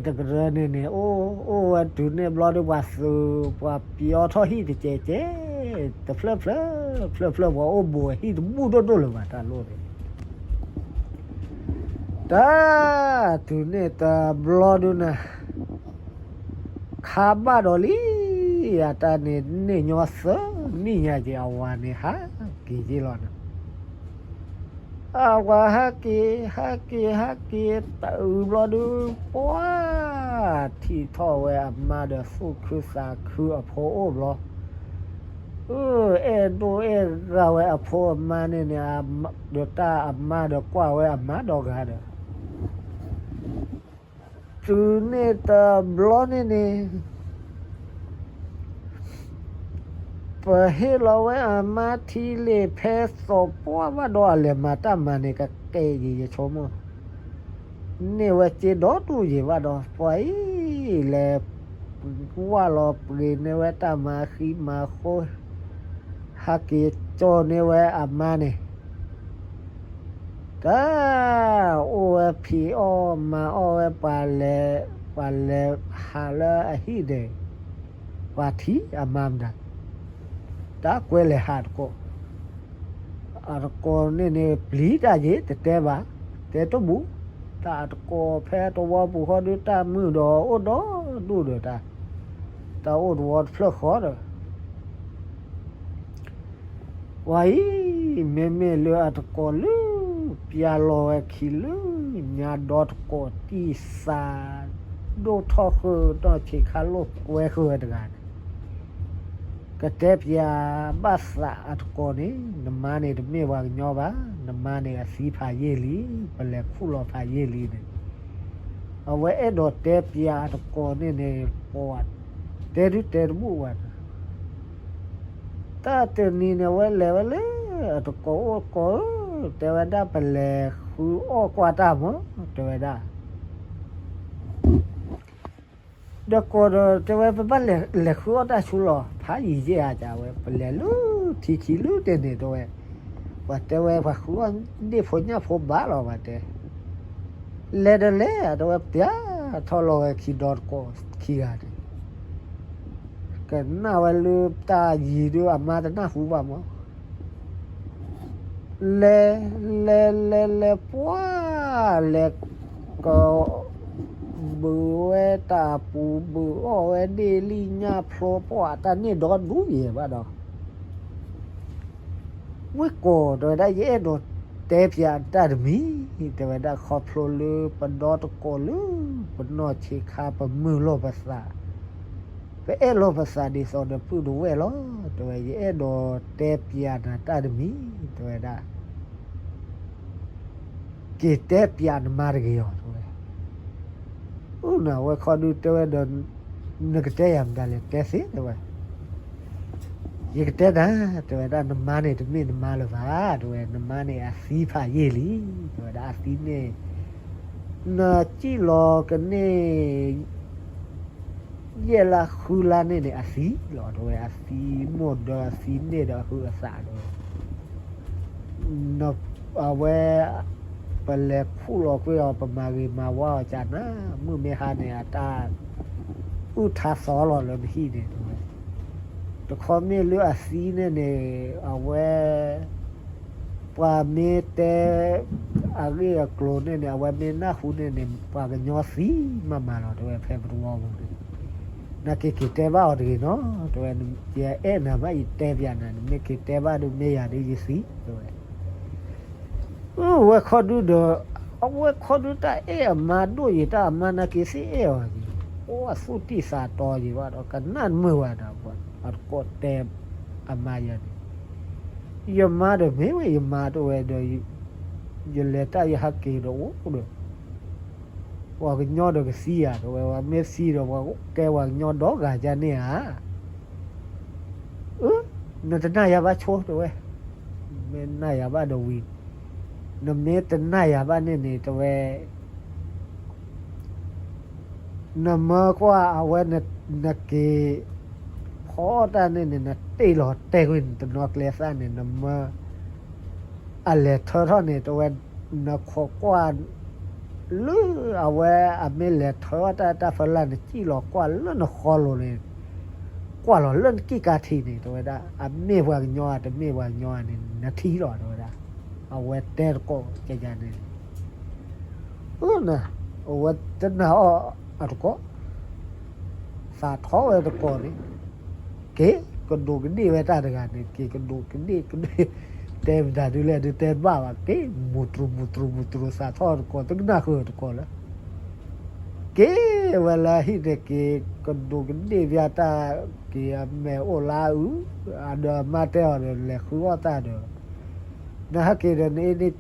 တကရၢန့ၣ်န့ၣ် အိၣ်အိၣ်ဝဲတုၤန့ၣ်ဘျီဒုး ပှၤသုး ပှၤပျီထီၣ်ဟံၣ်တကဲးကဲး တဖျၢၣ်ဖျၢၣ် ဖျၢၣ်ဖျၢၣ် ပှၤအိၣ်ဘူးဝဲဟံၣ်တဘူၣ်ဒိၣ်ဒိၣ်လၢၤဘၣ် တၢ်လိၣ်န့ၣ် တၢ် တုၤန့ၣ်တဘျီဒုးန့ၣ် ခါဘၣ်ဒီးလံ, အတၢ်န့ၣ်န့ၢ်ညီသၢနံၣ်ညါက့ၤ အဝၤန့ၣ်ဟးက့ၤက့ၤလီၤန့ၣ်, အဝၤဟးက့ၤ ဟးက့ၤ ဟးက့ၤ တအုးဘျီဒုး ပှၤ ထံၣ်ထီၣ်ဝဲအမါဒီးသူၣ်ခုသးခုအဖိအိၣ်ဘျီ, အၢ အဲၣ်ဒိၣ်အဲၣ်ဂၤဝဲအဖိအမါန့ၣ်န့ၣ်, ဒီးတၢ်အမါဒီးကွၢ်ဝဲအမါဒီဂၤဒီး တုၤန့ၣ်တဘျီန့ၣ်န့ၣ် ပဟ့ၣ်လီၤဝဲအမါထံလ့ၣ်ဖဲသိးပှၢ်ဘၣ်ဒီး အလဲၤမၤတၢ်မၤန့ၣ် ကကဲယံာ်ယဆိကမိၣ်, န့ၢ်ဝဲစ့ဒီဒူၣ်ယံာ်ဘၣ်ဒီး ပှၤအံၤလဲၤဝၢ်လီၤပှ့ၤန့ၢ်ဝဲတၢ်မၤဃံမၤဃီ, ဟးက့ၤကၠီန့ၢ်ဝဲအမါန့ၣ် တၢ် အိၣ်ဝဲဖံးအီၣ်မၤအီၣ်ဝဲ ပှၤလဲၤ ပှၤလဲၤဟးလၢအဟံၣ်န့ၣ်, ပှၤထံၣ်အမါမတၤ, တၢ်ကွဲလဲၤဟးတကိး, အတကိးန့ၣ်န့ၣ် ပျံၤတၢ်ယ့ၤ တတဲဘၣ်, တဲတဘူၣ်, တၢ်အတကိးဖဲတဝီပူၤဃီဒုး တၢ်မုာ်ဒီးအိၣ်ဒီဒူၣ်ဒီးတၢ်, တၢ်အိၣ်တဝီတဖျၢၣ်ဃီဒီး ပှၤအံၤ မ့မ့ၢ်လၢအတကိးလၢ ပျၢ်လီၤဝဲခံလၢ ညါဒီတကိးတံၢ်သး ဒိၣ်ထီၣ်ဃုာ်ဒီးဆံးခါလိာ်ကွဲဃုာ်ဝဲတဂၤန့ၣ်, ကတဲပျးဘၣ်သးအတကိးန့ၣ် နမါန့ၣ်တမ့ၢ်ပှၤကညီဘၣ်, နမါန့ၣ်အသံဖးယံာ်လံ, ပလဲၤခူၣ်လီၤဖးယံာ်လံန့ၣ်, အဝဲအဲၣ်ဒိးတဲပျးအတကိးန့ၣ်န့ၣ် ပှၤတဲဒုတဲတဘူၣ်ဝဲ တၢ်တနံၤန့ၣ် အဝဲလဲၤဝဲလၢအတကိးအိၣ်, ကိးဧၢ, တဲဝဲဒၣ် ပလဲၤဃုအီၣ်ကွၢ်တၢ်မး, တဲဝဲဒၣ်. ဒီးကိးဒီး တဲဝဲ ပဘၣ်လဲၤဃုအီၣ်တၢ်ဆူလီၤ, ဖးယံာ်ယဲၢ်ဧါ ကဝဲ, ပလဲၤလၢထံခံလၢတဲန့ၣ် တဲဝဲ, ပှၤတဲဝဲ ပှၤဃုအီၣ်ဒ့ၣ်ဖိညၣ်ဖိဘၣ်လီၤ ပှၤတဲ လဲၤဒီးလဲၤဧါ တဲဝဲ, ပျၢ်ထီၣ်လီၤဝဲခံဒီတကိး, ခံဂၤန့ၣ် ကနၣ်ဝဲလၢတၢ်ယံၤဒုး အမါတနၢ်ဟူဘၣ်မး. လဲၤ လဲၤ လဲၤ လဲၤ ပှၤ လဲၤ က ဘုးဝဲတၢ်ပူၤ ဘုးအီၣ်ဝဲဒ့ၣ်လံၣ်ညၣ်ဖျိ ပှၤတၢ်န့ၣ်ဒီဒူၣ်ယဲၢ်ဘၣ်ဒီး ဝ့ၢ်ကိး တဲဝဲဒၣ် ယအဲၣ်ဒိးတဲပၠးတၢ်တမံၤ တဲဝဲဒၣ် ခီဖျိလၢပဒီတကိးလၢ ပနီၢ်ဆံးခါ ပမုာ်လိာ်ပသး ပအဲၣ်လိာ်ပသးဒ်သိးဒီးပုၢ်တဝဲၢ်လီၤ တဲဝဲ ယအဲၣ်ဒိးတဲပၠးနၤတၢ်တမံၤ တဲဝဲဒၣ် က့ၤတဲပၠးနမါတဂ့ၤအီၤ တဲဝဲ. အၢ နဝဲခီဒုတဲဝဲဒီး နကတဲယၤမတၤလဲၣ် တဲသ့ တဲဝဲ. ယကတဲနၤ တဲဝဲဒၣ် နမါန့ၣ်တမ့ၢ်နမါလၢၤဘၣ် တဲဝဲ နမါန့ၣ်အသံဖးယံာ်လံ တဲဝဲဒၣ် အသံန့ၣ် နစံၣ်လီၤကန့ၢ် ယဲၢ်လါဃုလါန့ၣ်န့ၣ် အသံလီၤ တဲဝဲ အသံမိၢ်ဒီးအသံန့ၣ်ဒီးအဟုးအသး တဲဝဲ အဝဲ ပလဲၤခူၣ်လီၤကွံာ်အီၤ ပမၤဂ့ၤမၤဝါအီၤကနၤ မုၢ်မ့ၢ်ဟါန့ၣ် အတၢ်အုၣ်ထါသီလီၤလၢနဟံၣ်န့ၣ် တဲဝဲ. တခီမ့ၢ်လၢအသံန့ၣ်န့ၣ် အဝဲ ပှၤမ့ၢ်တဲ အဂ့ၢ်အကျိၤန့ၣ်န့ၣ် အဝဲမ့ၢ်နၢ်ဟူန့ၣ်န့ၣ် ပှၤကညီသံမးမးလီၤ တဲဝဲ ဖဲပတဝီပူၤန့ၣ် နက့ၤက့ၤတဲဘၣ်အီၤတဂ့ၤနီၤ တဲဝဲ ယအဲၣ်နၤမး ယတဲပၠးနၤ နမ့ၢ်က့ၤတဲဘၣ်ဒုး မ့ၢ်ယၤဒုးယသံ တဲဝဲ. အဝဲခီဒုဒီး အဝဲခီဒုတၢ်အဲၣ်အမါဒိၣ်ယံၤ တၢ်အမါနာ်က့ၤသ့အဲၣ်အီၤယံၤ အိၣ်အသူၣ်တံၢ်သးတီယံၤဘၣ်ဒီး ကနၣ်မုာ်ဝဲဒီး အတကိးတဲအမါယၤန့ၣ် ယမါဒီးမ့ၢ်ဝဲယမါ တဲဝဲဒီး ယလဲၤတၢ်ယဟးက့ၤဒီးအိၣ်ဒီး ပှၤကညီဒီးကသံယၤ တဲဝဲ ပှၤမ့ၢ်သံဒီး ပှၤကဲပှၤကညီဒီဂၤယၤန့ၣ်ဧါ အၢ နတနာ်ယၤဘၣ်ဆိ တဲဝဲ, မ့ၢ်နာ်ယၤဘၣ်ဒီးဝံၤ, နမ့ၢ်တနာ်ယၤဘၣ်န့ၣ်န့ၣ် တဲဝဲ, နမၢကွၢ်အဝဲ နက့ၤဖီတၢ်န့ၣ်န့ၣ် နတ့ၢ်လီၤတဲာ်ကွံာ်နတနီၤကျဲသၣ်န့ၣ် နမၢ အလဲၤထၢထီၣ်န့ၣ် တဲဝဲ, နခိးကွၢ် လၢအဝဲအမ့ၢ်လဲၤထၢတၢ်တၢ်ဖီလာ် နစံၣ်လီၤကွၢ်လၢနဃီလိၤန့ၣ်, ကွၢ်လီၤလၢနကံၢ်ကါထံးန့ၣ် တဲဝဲဒၣ်, အမ့ၢ်ပှၤကညီဧါ တမ့ၢ်ပှၤကညီဧါန့ၣ် နထံၣ်လီၤ တဲဝဲဒၣ်, အဝဲတဲတကိးကယၤန့ၣ်, အၢ အဝဲတနာ်အီၤအတကိး သးထီၣ်ဝဲတကိးန့ၣ်, က့ၤကဒိးကဒ့ၣ်ဝဲတၢ်တဂၤန့ၣ် က့ၤကဒိးကဒ့ၣ်ကဒ့ၣ်, တဲမတၤဒုလဲၣ်ဒုတဲတဘၣ်ဘၣ် က့ၤမူတြူးမူတြူးမူတြူး သးထီၣ်တကိး တကနၣ်ဃုာ်တကိးလၢ က့ၤဝဲလၢဟံၣ်န့ၣ် က့ၤကဒိးကဒ့ၣ်ပျၢ်တၢ်, က့ၤအမဲာ်အိၣ်လၢအအုး, အဒီးအမါတဲအီၤဒီး လဲၤဃုအီၣ်တၢ်ဒီး, နဟဲက့ၤဒီး နအ့န့ၣ်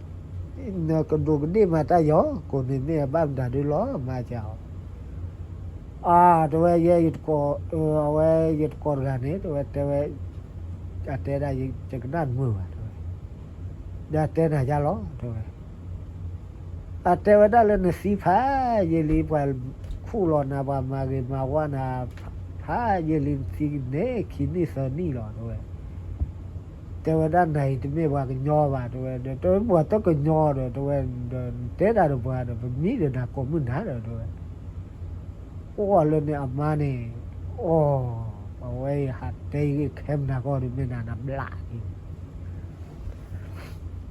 နကဒိးကဒ့ၣ်မၤတၢ်ယီၤ ကိးန့ၣ်မ့ၢ်အဘၣ်မတၤဒုလီၤ မါကၢ်အီၤ, အါ တဲဝဲ ယဲယတကိး, အဝဲယတကိးတဂၤန့ၣ် တဲဝဲတဲဝဲ, အတဲဒၣ် ယကနၣ်တမုာ်ဘၣ် တဲဝဲ, ဒီးတဲနၤယါလီၤ တဲဝဲ အတဲဝဲဒၣ်လၢနသံဖးယံာ်လံ ပှၤခူၣ်လီၤနၤ ပှၤမၤဂ့ၤမၤဝါနၤ ဖးယံာ်လံ နသံန့ၣ်ခံနံၣ်သၢနံၣ်လီၤ တဲဝဲ, တဲဝဲဒၣ်နၤအံၤတမ့ၢ်ပှၤကညီဘၣ် တဲဝဲ, ဒီးတမ့ၢ်ပှၤတကညီဒီး တဲဝဲ, ဒီးနတဲဒၣ်ဒီးပှၤဒီး ပမံဒီးနၤကိးမုၢ်နၤဒီး တဲဝဲ အိၣ်လၢန့ၣ်အမါန့ၣ်, အိ, ပဝဲအံၤဟးတဲယဂ့ၢ်ခဲမနၤကီၢ်ဒုးမ့ၢ်နၤနဘျးက့ၤ,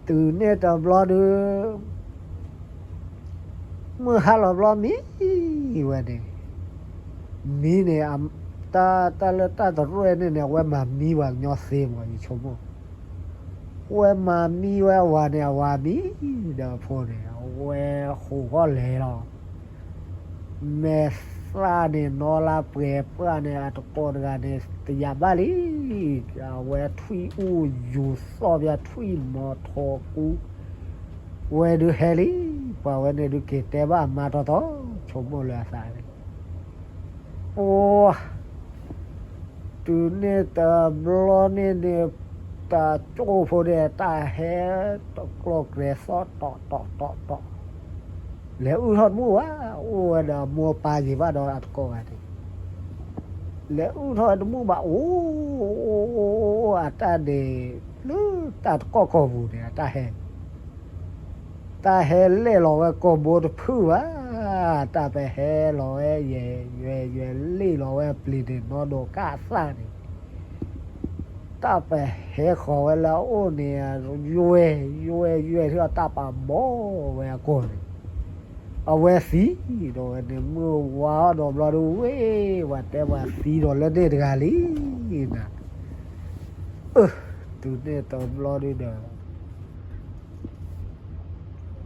တုၤန့ၣ်တဘျီဒုး, မုၢ်ဟါလီၤဘျီမံဝဲန့ၣ်, မံန့ၣ်, တၢ်လၢတၢ်တရၢၣ်န့ၣ်န့ၣ် အဝဲမၤမံပှၤကညီသ့မး ယဆိကမိၣ်, ဝဲမၤမံဝဲအဝၤန့ၣ် အဝၤမံဒီးအဖိန့ၣ် အဝဲဟိးဂီၢ်လဲၤလီၤ မဲာ်သၣ်န့ၣ် နီလၢပှဲၤပှၢ်န့ၣ် အတကိးတဂၤန့ၣ် တယာ်ဘၣ်လံ, အဝဲထွံၣ်အူယူၤသီၣ်ပၠးထွံၣ်မီၤထိးကူ, ဝဲဒုးဟဲလံ, ပှၤဝဲန့ၣ်ဒုးက့ၤတဲဘၣ်အမါတီတီ, ဆိကမိၣ်လၢအသးန့ၣ်, ပှၤ တုၤန့ၣ်တဘျီန့ၣ်န့ၣ်, တၢ်ကၠိဖိန့ၣ် တၢ်ဟဲတကျီၢ်ကျဲၤသီၣ်တီတီတီတီ, လဲၤအုၣ်ထီၣ်တမုာ်ဘၣ်, အိၣ်ဝဲဒီးအမိၢ်အပၢ်ယံၤဘၣ်ဒီးအတကိးဂၤန့ၣ်, လဲၤအုၣ်ထီၣ်တမုာ်ဘၣ်, အိၣ်, အတၢ်န့ၣ်, လၢတၢ်တကီၢ်ကီၢ်ပူၤန့ၣ် အတၢ်ဟဲ, တၢ်ဟဲလဲၣ်လီၤဝဲကိာ်ဘိတဖုဘၣ် တၢ်ပဟဲလီၤဝဲယဲၢ်ယဲၢ်ယဲၢ်လ့ၣ်လီၤဝဲအပျ့ၤန့ၣ် နီၢ်ဒိးကၢ်သၣ်န့ၣ် တၢ်ပဟဲဃီၤဝဲလၢအအိၣ်န့ၣ် ယွဲၢ်ယွဲၢ်ယွဲၢ်ထံၣ်အီၤ တၢ်ပာ်ဘီဝဲအကိာ်န့ၣ် အဝဲသံဒီးဝဲန့ၣ် မုၢ်ဝါအီၤဒီးဘျီဒုးဝ့ၢ် ပှၤတဲပှၤသံဒီးလၢန့ၣ်တဂၤလံနၤ, တုၤန့ၣ်တဘျီဒုးဒီး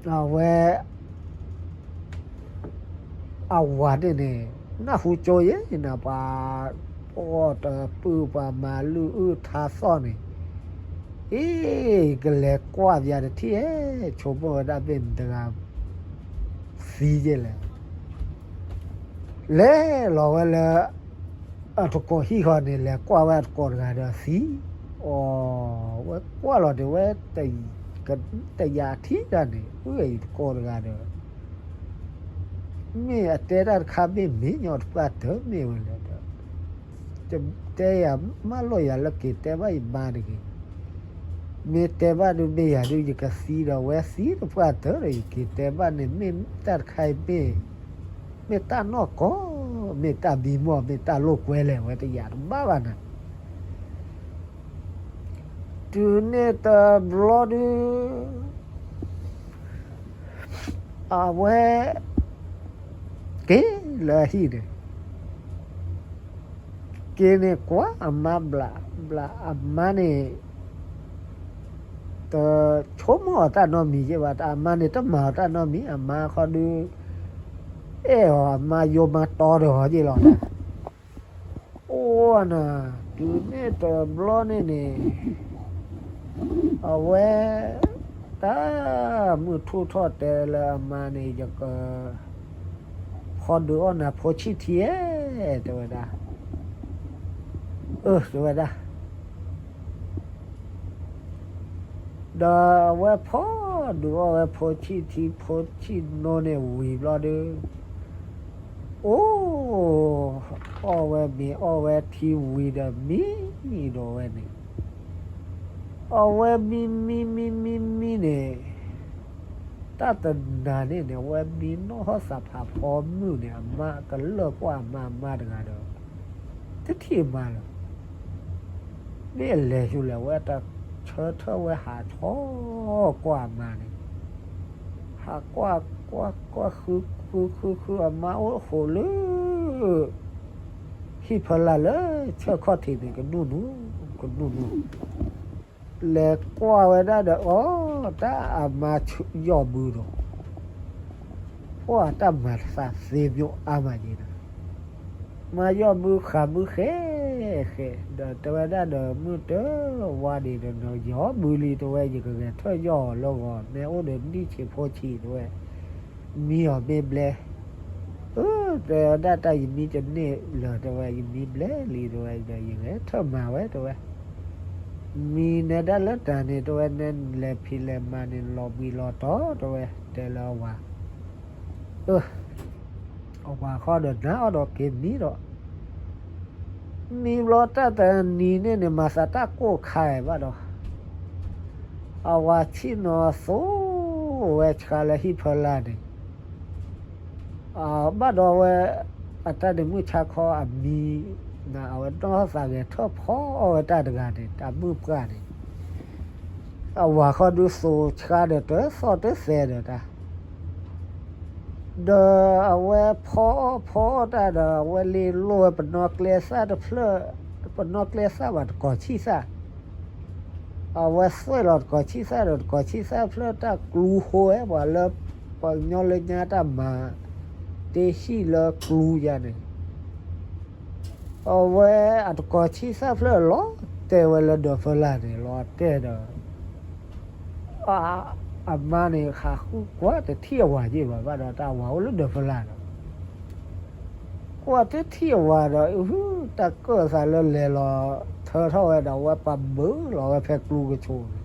အဝဲ အဝၤန့ၣ်န့ၣ် နၢ်ဟူကၠိယဲနၤ ပှၤအီၣ်တပုၢ် ပှၤမၤလုၢ်အုၣ်ထါသီၣ်န့ၣ်, အ့ ကလဲၤကွၢ်ပယၤတထံၣ်ဧဲ, ဆိကမိၣ်ဝဲဒၣ်မ့ၢ်နတဂၤသံယဲလဲၣ်. လဲၤလီၤဝဲလၢ အတကိးဟံၣ်ဃီန့ၣ် လဲၤကွၢ်ဝဲအတကိးတဂၤဒီးသံ, အီ ဝဲကွၢ်လီၤန့ၣ်ဝဲ တယၤထံၣ်တၢ်န့ၣ် အၢ ယတကိးတဂၤဒီး မ့ၢ်အတဲတၢ်တခါမ့ၢ်မ့ၢ်ညီတပှၢ်တၢၢ်မ့ၢ်ဝဲလဲၣ်ဒီး တဲယၤမၢလီၤယၤလၢက့ၤတဲဘၣ်ယမါတဂ့ၤ, မ့ၢ်တဲဘၣ်ဒုးမ့ၢ်ယၤဒုး ယကသံဒီးဝဲသံတပှၢ်တၢၢ်ဒီး ယက့ၤတဲဘၣ်န့ၣ် မ့ၢ်တၢ်တခါအံၤမ့ၢ် မ့ၢ်တၢ်နီၢ်ကီၢ် မ့ၢ်တၢ်မံမီၢ် မ့ၢ်တၢ်လိာ်ကွဲလဲၣ် ဝဲတယၤတဘၣ်ဘၣ်နၤ. တုၤန့ၣ်တဘျီဒုး အဝဲ က့ၤလၢအဟံၣ်န့ၣ် က့ၤန့ၣ်ကွၢ်အမါဘျးဘျး အမါန့ၣ် တဆိကမိၣ်အီၤတၢ်နီတမံၤယဲဘၣ်, အမါန့ၣ်တမၤအီၤတၢ်နီတမံၤ, အမါခီဒုး အဲၣ်အီၤ အမါယိမါတီဒီးအီၤယဲလီၤ. အိၣ်နၤ, တုၤန့ၣ်တဘျီန့ၣ်န့ၣ် အဝဲ တၢ်မုၢ်ထူၣ်ထီၣ်တဲလၢအမါန့ၣ် ယက ဖီဒုးအီၣ်နၤဖိဆံၣ်ထံဧဲ, တဲဝဲဒၣ်, အၢ တဲဝဲဒၣ် ဒီးအဝဲဖီဒုးအီၣ်ဝဲဖိဆံၣ်ထံ ဖိဆံၣ်နိန့ၣ်ဝံၤဘျီဒုး အိၣ် အီၣ်ဝဲမ့ၤအီၣ်ဝဲထံဝံၤဒီးမံဒီးဝဲန့ၣ် အဝဲမံမံမံမံမံန့ၣ် တၢ်တနၤန့ၣ်န့ၣ် အဝဲမံနီၢ်ဟီၣ်သးဖးဖီမုၢ်န့ၣ် အမါကလၢၢ်ကွၢ်အမါ အမါတဂၤဒီး တထံၣ်မါလၢၤ မ့ၢ်အလဲၤဆူလဲၣ် ဝဲတၢ်ဆၢထၢၣ်ဝဲဟးဆီကွၢ်အမါန့ၣ်, ဟးကွၢ်ကွၢ်ကွၢ်ဃုဃုဃုဃု အမါအိၣ်ဃိးလၢ ဟံၣ်ဖီလာ်လၢဆၢခီၣ်ထံးန့ၣ် ကနူၢ်နူၢ် ကနူၢ်နူၢ် လဲၤကွၢ်ဝဲဒၣ်ဒီး အီ တၢ်အမါယီၢ်ဘုဒီး ပှၢ်တၢ်မၤသးသ့မျိအါမးယဲဒီး မါယီၢ်ဘုဃးဘုဃဲဃဲ ဒီးတဲဝဲဒၣ်ဒီး မုၢ်တဝါဒံးဒီး ယီၢ်ဘုလံ တဲဝဲ ယကဂဲၤထၢၣ်ယီၢ်အီၤလၢဂီၤ မ့ၢ်အိၣ်ဒီးနံၣ်ဆံးဖိဆံး တဲဝဲ မံအီၤမ့ၢ်ဘျဲ အၢ တဲဝဲဒၣ် တၢ်ယမံတန့ၢ်လၢၤ တဲဝဲ ယမံဘျဲလံ တဲဝဲ ဒီးယဂဲၤထၢၣ်မၤဝဲ တဲဝဲ မံနဲဒၣ်လၢတၢ်န့ၣ် တဲဝဲ နဲလဲၤဖံးလဲၤမၤန့ၣ် လီၤဘှံးလီၤတီၤ တဲဝဲ တဲလၢအဝၤ အၢ အဝၤဃီဒီးနၤအီၤဒီးက့ၤမံဒီး မံဘျီတၢ်တနံၤန့ၣ်န့ၣ် မၤသးတၢ်ကိၢ်ခါဘၣ်ဒီး အဝၤဆံၣ်နီၤသိဝဲဆှါလၢဟံၣ်ဖီလာ်န့ၣ် ဘၣ်ဒီးဝဲ အတၢ်န့ၣ်မုၢ်ဆါခီအမံ အဝဲနီၢ်သးဂဲၤထၢၣ်ဖီအီၣ်ဝဲတၢ်တဂၤန့ၣ် တၢ်မုၢ်ပှၢ်န့ၣ် အဝၤဃီဒုးသိဆှါဒီးတသီၣ်တသဲဒီးတၢ် ဒီးအဝဲဖီအီၣ်ဖီအီၣ်တၢ်ဒီး အဝဲလ့လိၢ်ဝဲပနီၣ်ကျဲသၣ်တဖျၢၣ် ပနီၣ်ကျဲသၣ်ဘၣ်တကီၤဆံၣ်သၣ် အဝဲသွဲၣ်လီၤတကီၤဆံၣ်သၣ်ဒီး တကီၤဆံၣ်သၣ်ဖျၢၣ်တၢ်ကျူဟိဝဲ ပှၤလၢပှၤကညီလၢညါတၢ်မၤ တ့ဟံၣ်လၢကျူယါန့ၣ် အဝဲအတကီၤဆံၣ်သၣ်ဖျၢၣ်လီၤတဲာ်ဝဲလၢဒၢးဖီလာ်န့ၣ် လီၤတဲာ်ဒီး အမါန့ၣ် ဟးဃုကွၢ်တထံၣ်အဝၤယ့ၢ်ဘၣ် ဘၣ်ဒီးတၢ်ဝၤအိၣ်လၢဒၢးဖီလာ်ဒီး ကွၢ်တထံၣ်အဝၤဒီး အု တၢ်ကၢၣ်သးလၢလဲၤလီၤထၢထီၣ်ဝဲဒီး အဝဲပာ်ဘုးလီၤဝဲဖဲကျူကဆိးန့ၣ်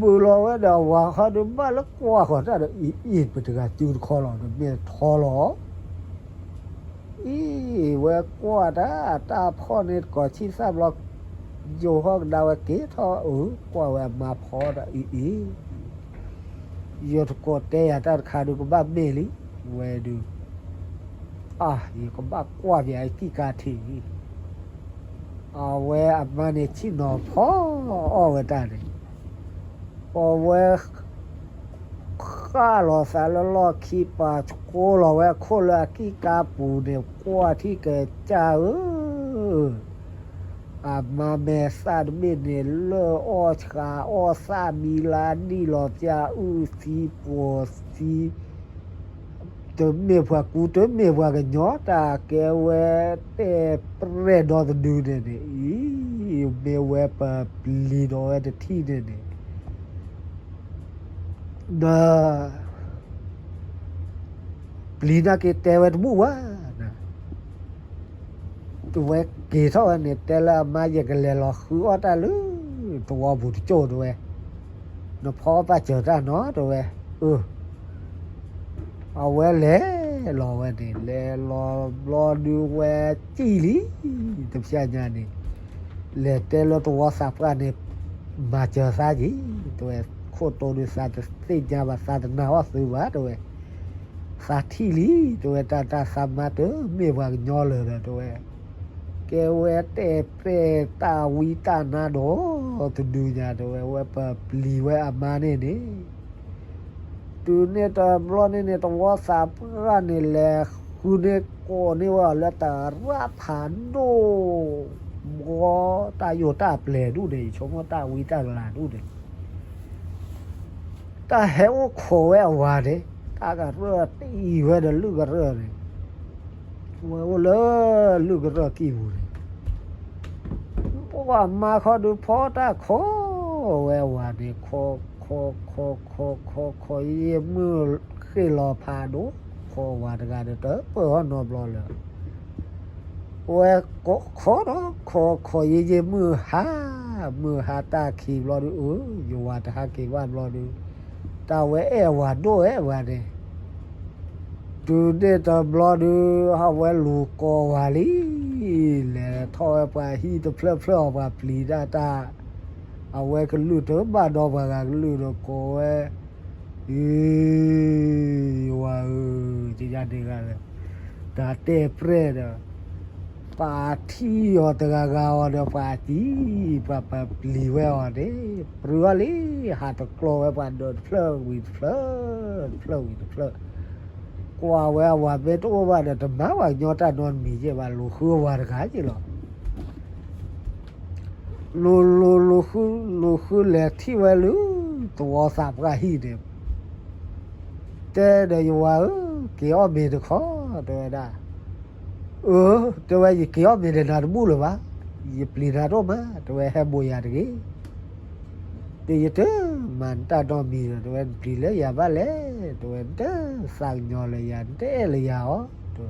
ဘုးလီၤဝဲဒီး အဝၤဃီဒုးဘၣ်လၢကွၢ်ဃီၤတၢ်ဒီး အံၤအံၤ ပတဂၤစုတခီလီၤ နမ့ၢ်ထီလီၤ အံၤ ဝဲကွၢ်တၢ် တၢ်ဖီၣ်န့ၢ်တကီၤဆံၣ်သၣ်ဘျီ ယိၤဟီၣ်ကဒါဝဲက့ၤထီၣ် အု ကွၢ်ဝဲအမါဖီဒီးအံၤအံၤ ယတကိးတဲယၤတၢ်တခါဒုးကဘၣ်မ့ၢ်လံ ဝဲဒုး, အါ ယကဘၣ်ကွၢ်ပၠးအကံၢ်ကါထံး, အဝဲအမါန့ၣ်ဆ့ၣ်နီၤဖီအီၣ်ဝဲတၢ်န့ၣ်, အဝဲ ဃၣ်လီၤသးလၢလီၢ်ခံ ပာ်ဆှိလီၤဝဲအခိၣ်လၢအကံၢ်ကါပူၤန့ၣ် ကွၢ်ထံၣ်ကစၢ်ဧၢ, အမါမဲာ်သၣ်တဘ့ၣ်န့ၣ် လၢၢ်အီၣ်ဆှးအီၣ် သၣ်မံလါနံၣ်လီၤ ပၠၣ်အုၣ်သံပိာ်သံ တမ့ၢ်ပှၤကူ တမ့ၢ်ပှၤကညီ တၢ်ကဲဝဲ တဲပြဲၢ်ဒီတဒုန့ၣ်န့ၣ် အံၤ မ့ၢ်ဝဲပပျံၤဒီးဝဲတထံၣ်န့ၣ်န့ၣ် ဒီး ပျံၤနာ်က့ၤတဲဝဲတဘူၣ်ဘၣ်, တဝဲက့ၤထီၣ်ဝဲန့ၣ် တဲလၢအမါ ယကလဲၤလီၤဃုအီၣ်တၢ်လၢ သဝီပူၤတကၠိၢ် တဲဝဲ, နဖီအီၣ်ပာ်စၢၤတၢ်နီၤ တဲဝဲ, အၢ အဝဲလဲၤလီၤဝဲန့ၣ် လဲၤလီၤဘျီဒုးဝဲစံၣ်လံ, တဖျဲညါန့ၣ် လဲၤတဲလၢသဝီသးပှၢ်န့ၣ် မၤစၢၤသးက့ၤ တဲဝဲ, ခိၣ်တိဒုးသးတသ့ၣ်ညါဘၣ် သးတနာ်အီၤသုဘၣ် တဲဝဲ, သးထံၣ်လံ တဲဝဲ, တၢ်တၢ်သးမါတမ့ၢ်ပှၤကညီလၢာ်ဒီး တဲဝဲ, ကဲဝဲတဲပြဲၢ်တၢ်ဝံတၢ်နါဒီး တဒုညါ တဲဝဲ, ဝဲပပျံၤဝဲအမါန့ၣ်န့ၣ် တုၤန့ၣ်တဘျီန့ၣ်န့ၣ် သဝီသးပှၢ်န့ၣ် လဲၤဃုန့ၢ်ကိးန့ၢ်ဝဲအီၤလၢတရၣ်ဖးဒိၣ် ဘီတၢ်ယိာ်တၢ်ပျဲၤဒူၣ်န့ၣ် ယဆိကမိၣ်တၢ်ဝံတၢ်ကလၤဒူၣ်န့ၣ် တၢ်ဟဲအိၣ်ခိးဝဲအဝၤန့ၣ် တၢ်ကရၢၢ်တအံၤဝဲဒီးလုၢ်ကရၢၢ်န့ၣ် ဝဲအိၣ်လၢလုၢ်ကရၢၢ်ကံၢ်ပူၤန့ၣ် ပှၤမါခီဒုးဖီတၢ်ခိးဝဲအဝၤန့ၣ် ခိး ခိး ခိး ခိး ခိး ခိး ယ့ၢ်မုၢ်ဃ့ၢ်လီၤဖးဒိၣ် ခိးဝၤတဂၤဒီးတပၢၢ်ဟီၣ်နီတဘျီလၢၤ ဝဲခိးဒီးခိး ခိးယ့ၢ်ယ့ၢ်မုၢ်ဟါ မုၢ်ဟါတၢ်ခံးဘျီဒုး အၢ ယဝၤတဟးက့ၤဘၣ်ဘျီဒုး တၢ်ဝဲအဲၣ်အဝၤဒိၣ်ဝဲဝၤန့ၣ် တုၤန့ၣ်တဘျီဒုး ဟးဝဲလူၤကိးဝၤလံ လဲၤထီၣ်ဝဲပှၤဟံၣ်တဖျၢၣ်ဖျၢၣ်အီၤ ပှၤပျံၤတၢ်တၢ် အဝဲကလုၢ်တဘၣ်ဒီးပှၤဂၤကလုၢ်ဒီးကိးဝဲ အံၤ ယဝၤဧၢ ယယၤဒ့ဂၤလၢ တၢ်တဲပြဲၢ်ဒီး ပှၤထံၣ်အီၤတဂၤဂၤအီၤဒီး ပှၤစံး ပှၤပပျံၤဝဲအီၤန့ၣ် ပြၢအီၤလံ ဟးတကျီဝဲပှၤဒီးတဖျၢၣ်ဝံၤတဖျၢၣ် တဖျၢၣ်ဝံၤတဖျၢၣ် ကွၢ်ဝဲအဝၤမ့ၢ်တအိၣ်ဘၣ်ဒီး တမၤပှၤကညီတၢ်နီတမံၤယဲၢ်ဘၣ် လူၤဃုအဝၤတဂၤက့ၤလီၤ လူၤလူၤလူၤဃု လူၤဃုလဲၤထံၣ်ဝဲလၢ သဝီသးပှၢ်ဟံၣ်န့ၣ် တဲဒီးယဝၤဧၢ က့ၤအီၣ်မ့ၤတခီ တဲဝဲဒၣ် အၢ တဲဝဲ ယက့ၤအီၣ်မ့ၤဒီးနၤတဘူၣ်လၢၤဘၣ် ယပျံၤနၤဒိၣ်မး တဲဝဲ ဟဲဘိးယၤတဂ့ၤ ဒီးယတမၤနတၢ်နီတမံၤဒီး တဲဝဲ နပျံၤလၢယၤဘၣ်လဲၣ် တဲဝဲ နတသးကညီၤလၢယၤ နတအဲၣ်လၢယၤအီၤ တဲဝဲ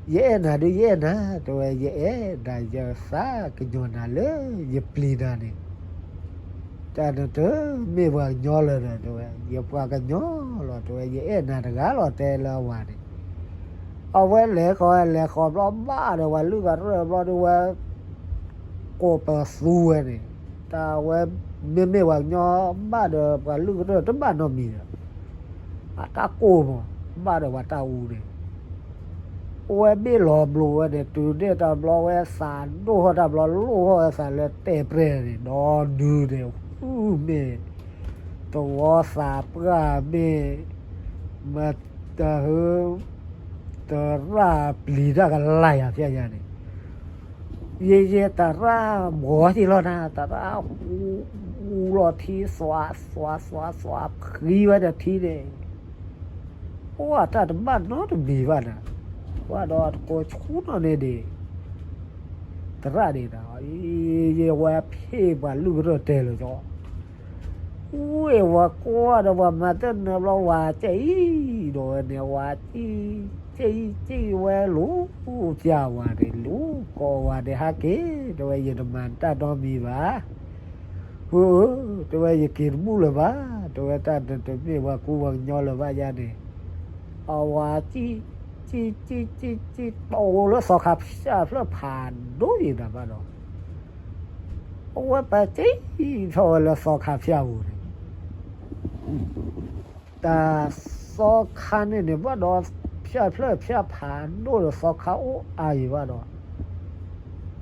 ယအဲၣ်နၤဒုးယအဲၣ်နၤ တဲဝဲ ယအဲၣ်နၤ ယသးကညီၤနၤလၢယပျံၤနၤန့ၣ် တၢ်နတမ့ၢ်ပှၤကညီလၢၤဒီး တဲဝဲ ယပှၤကညီလီၤ တဲဝဲ ယအဲၣ်နၤတဂၤလီၤ တဲလၢအဝၤန့ၣ် အဝဲလဲၤဃီလဲၤဃီဘျီဘၣ်ဒီး ပှၤလုၢ်ကရၢၢ်ဘျီဒုးဝဲ ကိးပသူဝဲန့ၣ် တၢ်ဝဲ မ့မ့ၢ်ပှၤကညီဘၣ်ဒီး ပှၤလုၢ်ကရၢၢ်တဘၣ်နီတမံၤဒီး အတၢ်ကိၢ်မး ဘၣ်ဒီးပှၤတၢ်အူန့ၣ် အဝဲဘ့ၣ်လီၤဘျိးဝဲန့ၣ် တုၤန့ၣ်တဘျီဝဲသးဒိၣ်ထီၣ်တၢ်ဘျီ လိၣ်ထီၣ်ဝဲသးလၢတဲပြဲၢ်န့ၣ် ဒီဒုန့ၣ် မ့ၢ် သဝီသးပှၢ်မ့ၢ် မတဟ သရၣ်ပျံၤတၢ်ကလၢ်ယၤဖဲညါန့ၣ် ယဲယဲသရၣ်ဘှီသံလီၤနၤ သရၣ်ဟူလီၤထံ သွးသွးသွးသွး ဖှံဝဲဒီးထံန့ၣ် အိၣ်အတၢ်တဘၣ်နီတမံၤဘၣ်နၤ ဘၣ်ဒီးတကိးဆူနီၣ်န့ၣ်ဒံး သရၣ်န့ၣ်ဒီး ယဲဝဲဖ့ၣ်ပှၤလုၢ်ကရၢၢ်တဲလၢာ်ကီ ဝဲဝၤကွၢ်ဒီးပှၤမၤတၢ်နၢဘျီ ဝၤကဲအံၤဒီးဝဲန့ၣ် ဝၤကဲအံၤ ကဲအံၤဝဲလူၤ ပျၢ်ဝၤန့ၣ် လူၤကိးဝၤန့ၣ် ဟးက့ၤ တဲဝဲ ယတမၤတၢ်နီတမံၤဘၣ် ဧၢ တဲဝဲ ယက့ၤတဘူၣ်လၢၤဘၣ် တဲဝဲ တၢ်နတမ့ၢ်ပှၤကူပှၤကညီလၢၤဘၣ်ယၤန့ၣ် အဝၤကံၣ် ကံၣ် ကံၣ် ကံၣ် ကံၣ် တီလၢသီခါဖၠၣ်ဖျၢၣ်ဖးဒိၣ်ယံၤနၤဘၣ်ဒီး အဝဲပကံၣ်ထီၣ်ဝဲလၢသီခါဖၠၣ်ပူၤန့ၣ် တၢ် သီခါန့ၣ်န့ၣ်ဘၣ်ဒီး ဖၠၣ်ဖျၢၣ်ဖၠၣ်ဖးဒိၣ်ဒီး သီခါအိၣ်အါယံၤဘၣ်ဒီး,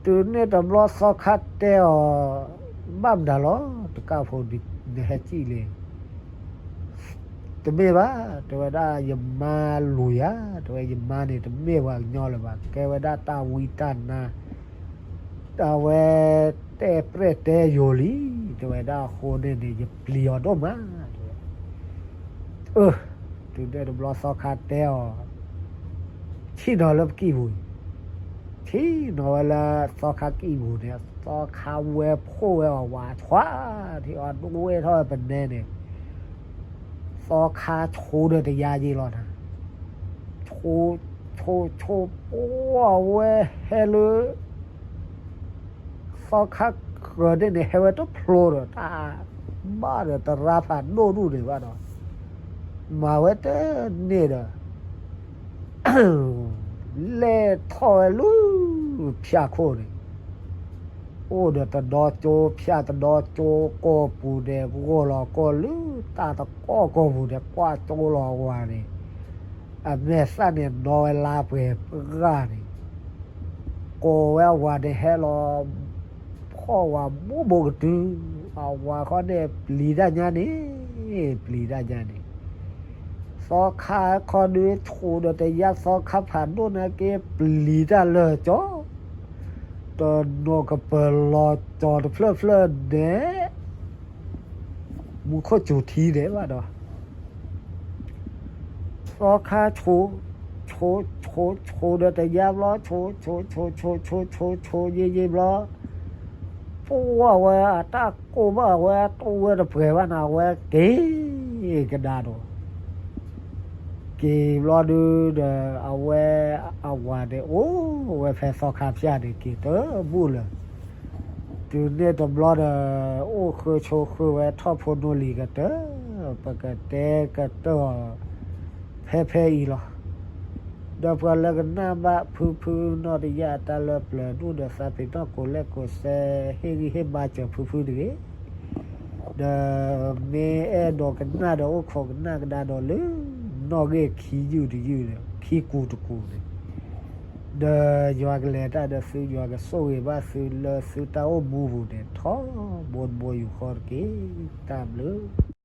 တုၤန့ၣ်တဘျီသီခါတဲအီၤ, ဘၣ်မတၤလီၤ တကၣ်ဖိ နဟဲစံၣ်လံ တမ့ၢ်ဘၣ်, တဲဝဲဒၣ် ယမါလူၤယၤ, တဲဝဲ ယမါန့ၣ် တမ့ၢ်ပှၤကညီလၢၤဘၣ်, ကဲဝဲဒၣ်တၢ်ဝံတၢ်နါ, အဝဲတဲပြဲၢ်တဲယိာ်လံ, တဲဝဲဒၣ် အဃိန့ၣ်န့ၣ် ယပျံၤအီၤဒိၣ်မး, တဲဝဲ. အၢ, တုၤန့ၣ်တဘျီသီခါတဲအီၤ, ဆ့ၣ်နီၤလၢပကံၢ်ပူၤ, ဆ့ၣ်နီၤဝဲလၢသီခါကံၢ်ပူၤန့ၣ် သီခါဝဲဖှိၣ်ဝဲအီၤဝးထွါ, ထံအီၤဒိၣ်ဝဲထီၣ်ဝဲပနဲန့ၣ် သီခါဆိဒီးတယါယ့လီၤနၤ, ဆိ, ဆိ, ဆိ, ပှၢ်ဝဲဟဲလၢ သီခါဃၢၤန့ၣ်န့ၣ် ဟဲဝဲတဖျိဒီး တၢ်ဘၣ်ဒီးတရါဖးဒိၣ်ဒူၣ်န့ၣ်ဘၣ်ဒီး, မၤဝဲတန့ၢ်ဒီး လဲၤထီၣ်ဝဲလၢ ဖၠၣ်ခိၣ်န့ၣ်, အိၣ်ဒီးတဒီကၠိ ဖၠၣ်တဒီကၠိ ကိာ်ပူၤန့ၣ် ဂီၢ်လီၤကီၢ်လၢတၢ်တကီၢ်ကိာ်ပူၤန့ၣ် ကွၢ်ကၠိလီၤအဝၤန့ၣ်, အမဲာ်သၣ်န့ၣ် နီၣ်ဝဲလါပှဲၤပဂၢ်န့ၣ်, ကိးဝဲအဝၤန့ၣ်ဟဲလီၤ ဖီၣ်ဝၤဘိဘိကတုၤ, အဝၤခီန့ၣ်ပျံၤတၢ်ညါန့ၣ်, ပျံၤတၢ်ညါန့ၣ်, သီခါခီဒုးဆိဒီးတယါ သီခါဖးဒိၣ်န့ၣ်က့ၤ ပျံၤတၢ်လၢာ်ကၠီ, တနီၤကပၢၤလီၤကၠီၤတဖျၢၣ်ဖျၢၣ်န့ၣ် မူခိၣ်စူၤထံန့ၣ်ဘၣ်ဒီး သီခါဆိ, ဆိ, ဆိ, ဆိဒီးတယါဘျီ ဆိ, ဆိ, ဆိ, ဆိ, ဆိ, ဆိ, ဆိယ့ၢ်ယ့ၢ်ဘျီ, ပှၢ်ဝဲအတၢ်ကိၢ်ဘၣ်ဝဲ တိၢ်ဝဲတပှဲၤဘၣ်န့ၣ် အဝဲက့ၤကဒါဒီး, က့ၤဘျီဒုးဒီး အဝဲအဝၤန့ၣ် အိၣ်ဝဲဖဲသီခါဖၠၣ်န့ၣ် က့ၤတဘူၣ်လၢၤ တုၤန့ၣ်တဘျီဒီး အိၣ်ဃုဆိဃုဝဲထီၣ်ဖိနီၢ်လံၤကတၢၢ်, ပကတဲကတၢၢ်အီၤ ဖဲဖဲအံၤလီၤ. ဒီးပှၤလၢကနၣ်ဘၣ်ဖုဖုနီၢ်တယၢ်အတၢ်လၢပျၢၤဒိၣ်ဒီး သးပ့ၤနီၣ်ကိးလဲၣ်ကိးစဲ ဟ့ၣ်ဂံၢ်ဟ့ၣ်ဘါစၢၤဖုဖုတဂ့ၤ. ဒီးမ့ၢ်အဲၣ်ဒိးကနၣ်ဒီး အိၣ်ခိးကနၣ်ကဒါဒီးလၢ နီၣ်ဂံၢ်ခံယုၢ်တယုၢ်ဒီး ခံကူတကူန့ၣ် ဒီးယွၤကလဲၤတၢ်ဒီးသု, ယွၤကဆိၣ်ဂ့ၤဘၣ်သုလၢသုတၢ်အိၣ်မူပူၤန့ၣ် ထီဘိတဘိယူၢ်ဃီတက့ၢ်. တၢ်ဘျုး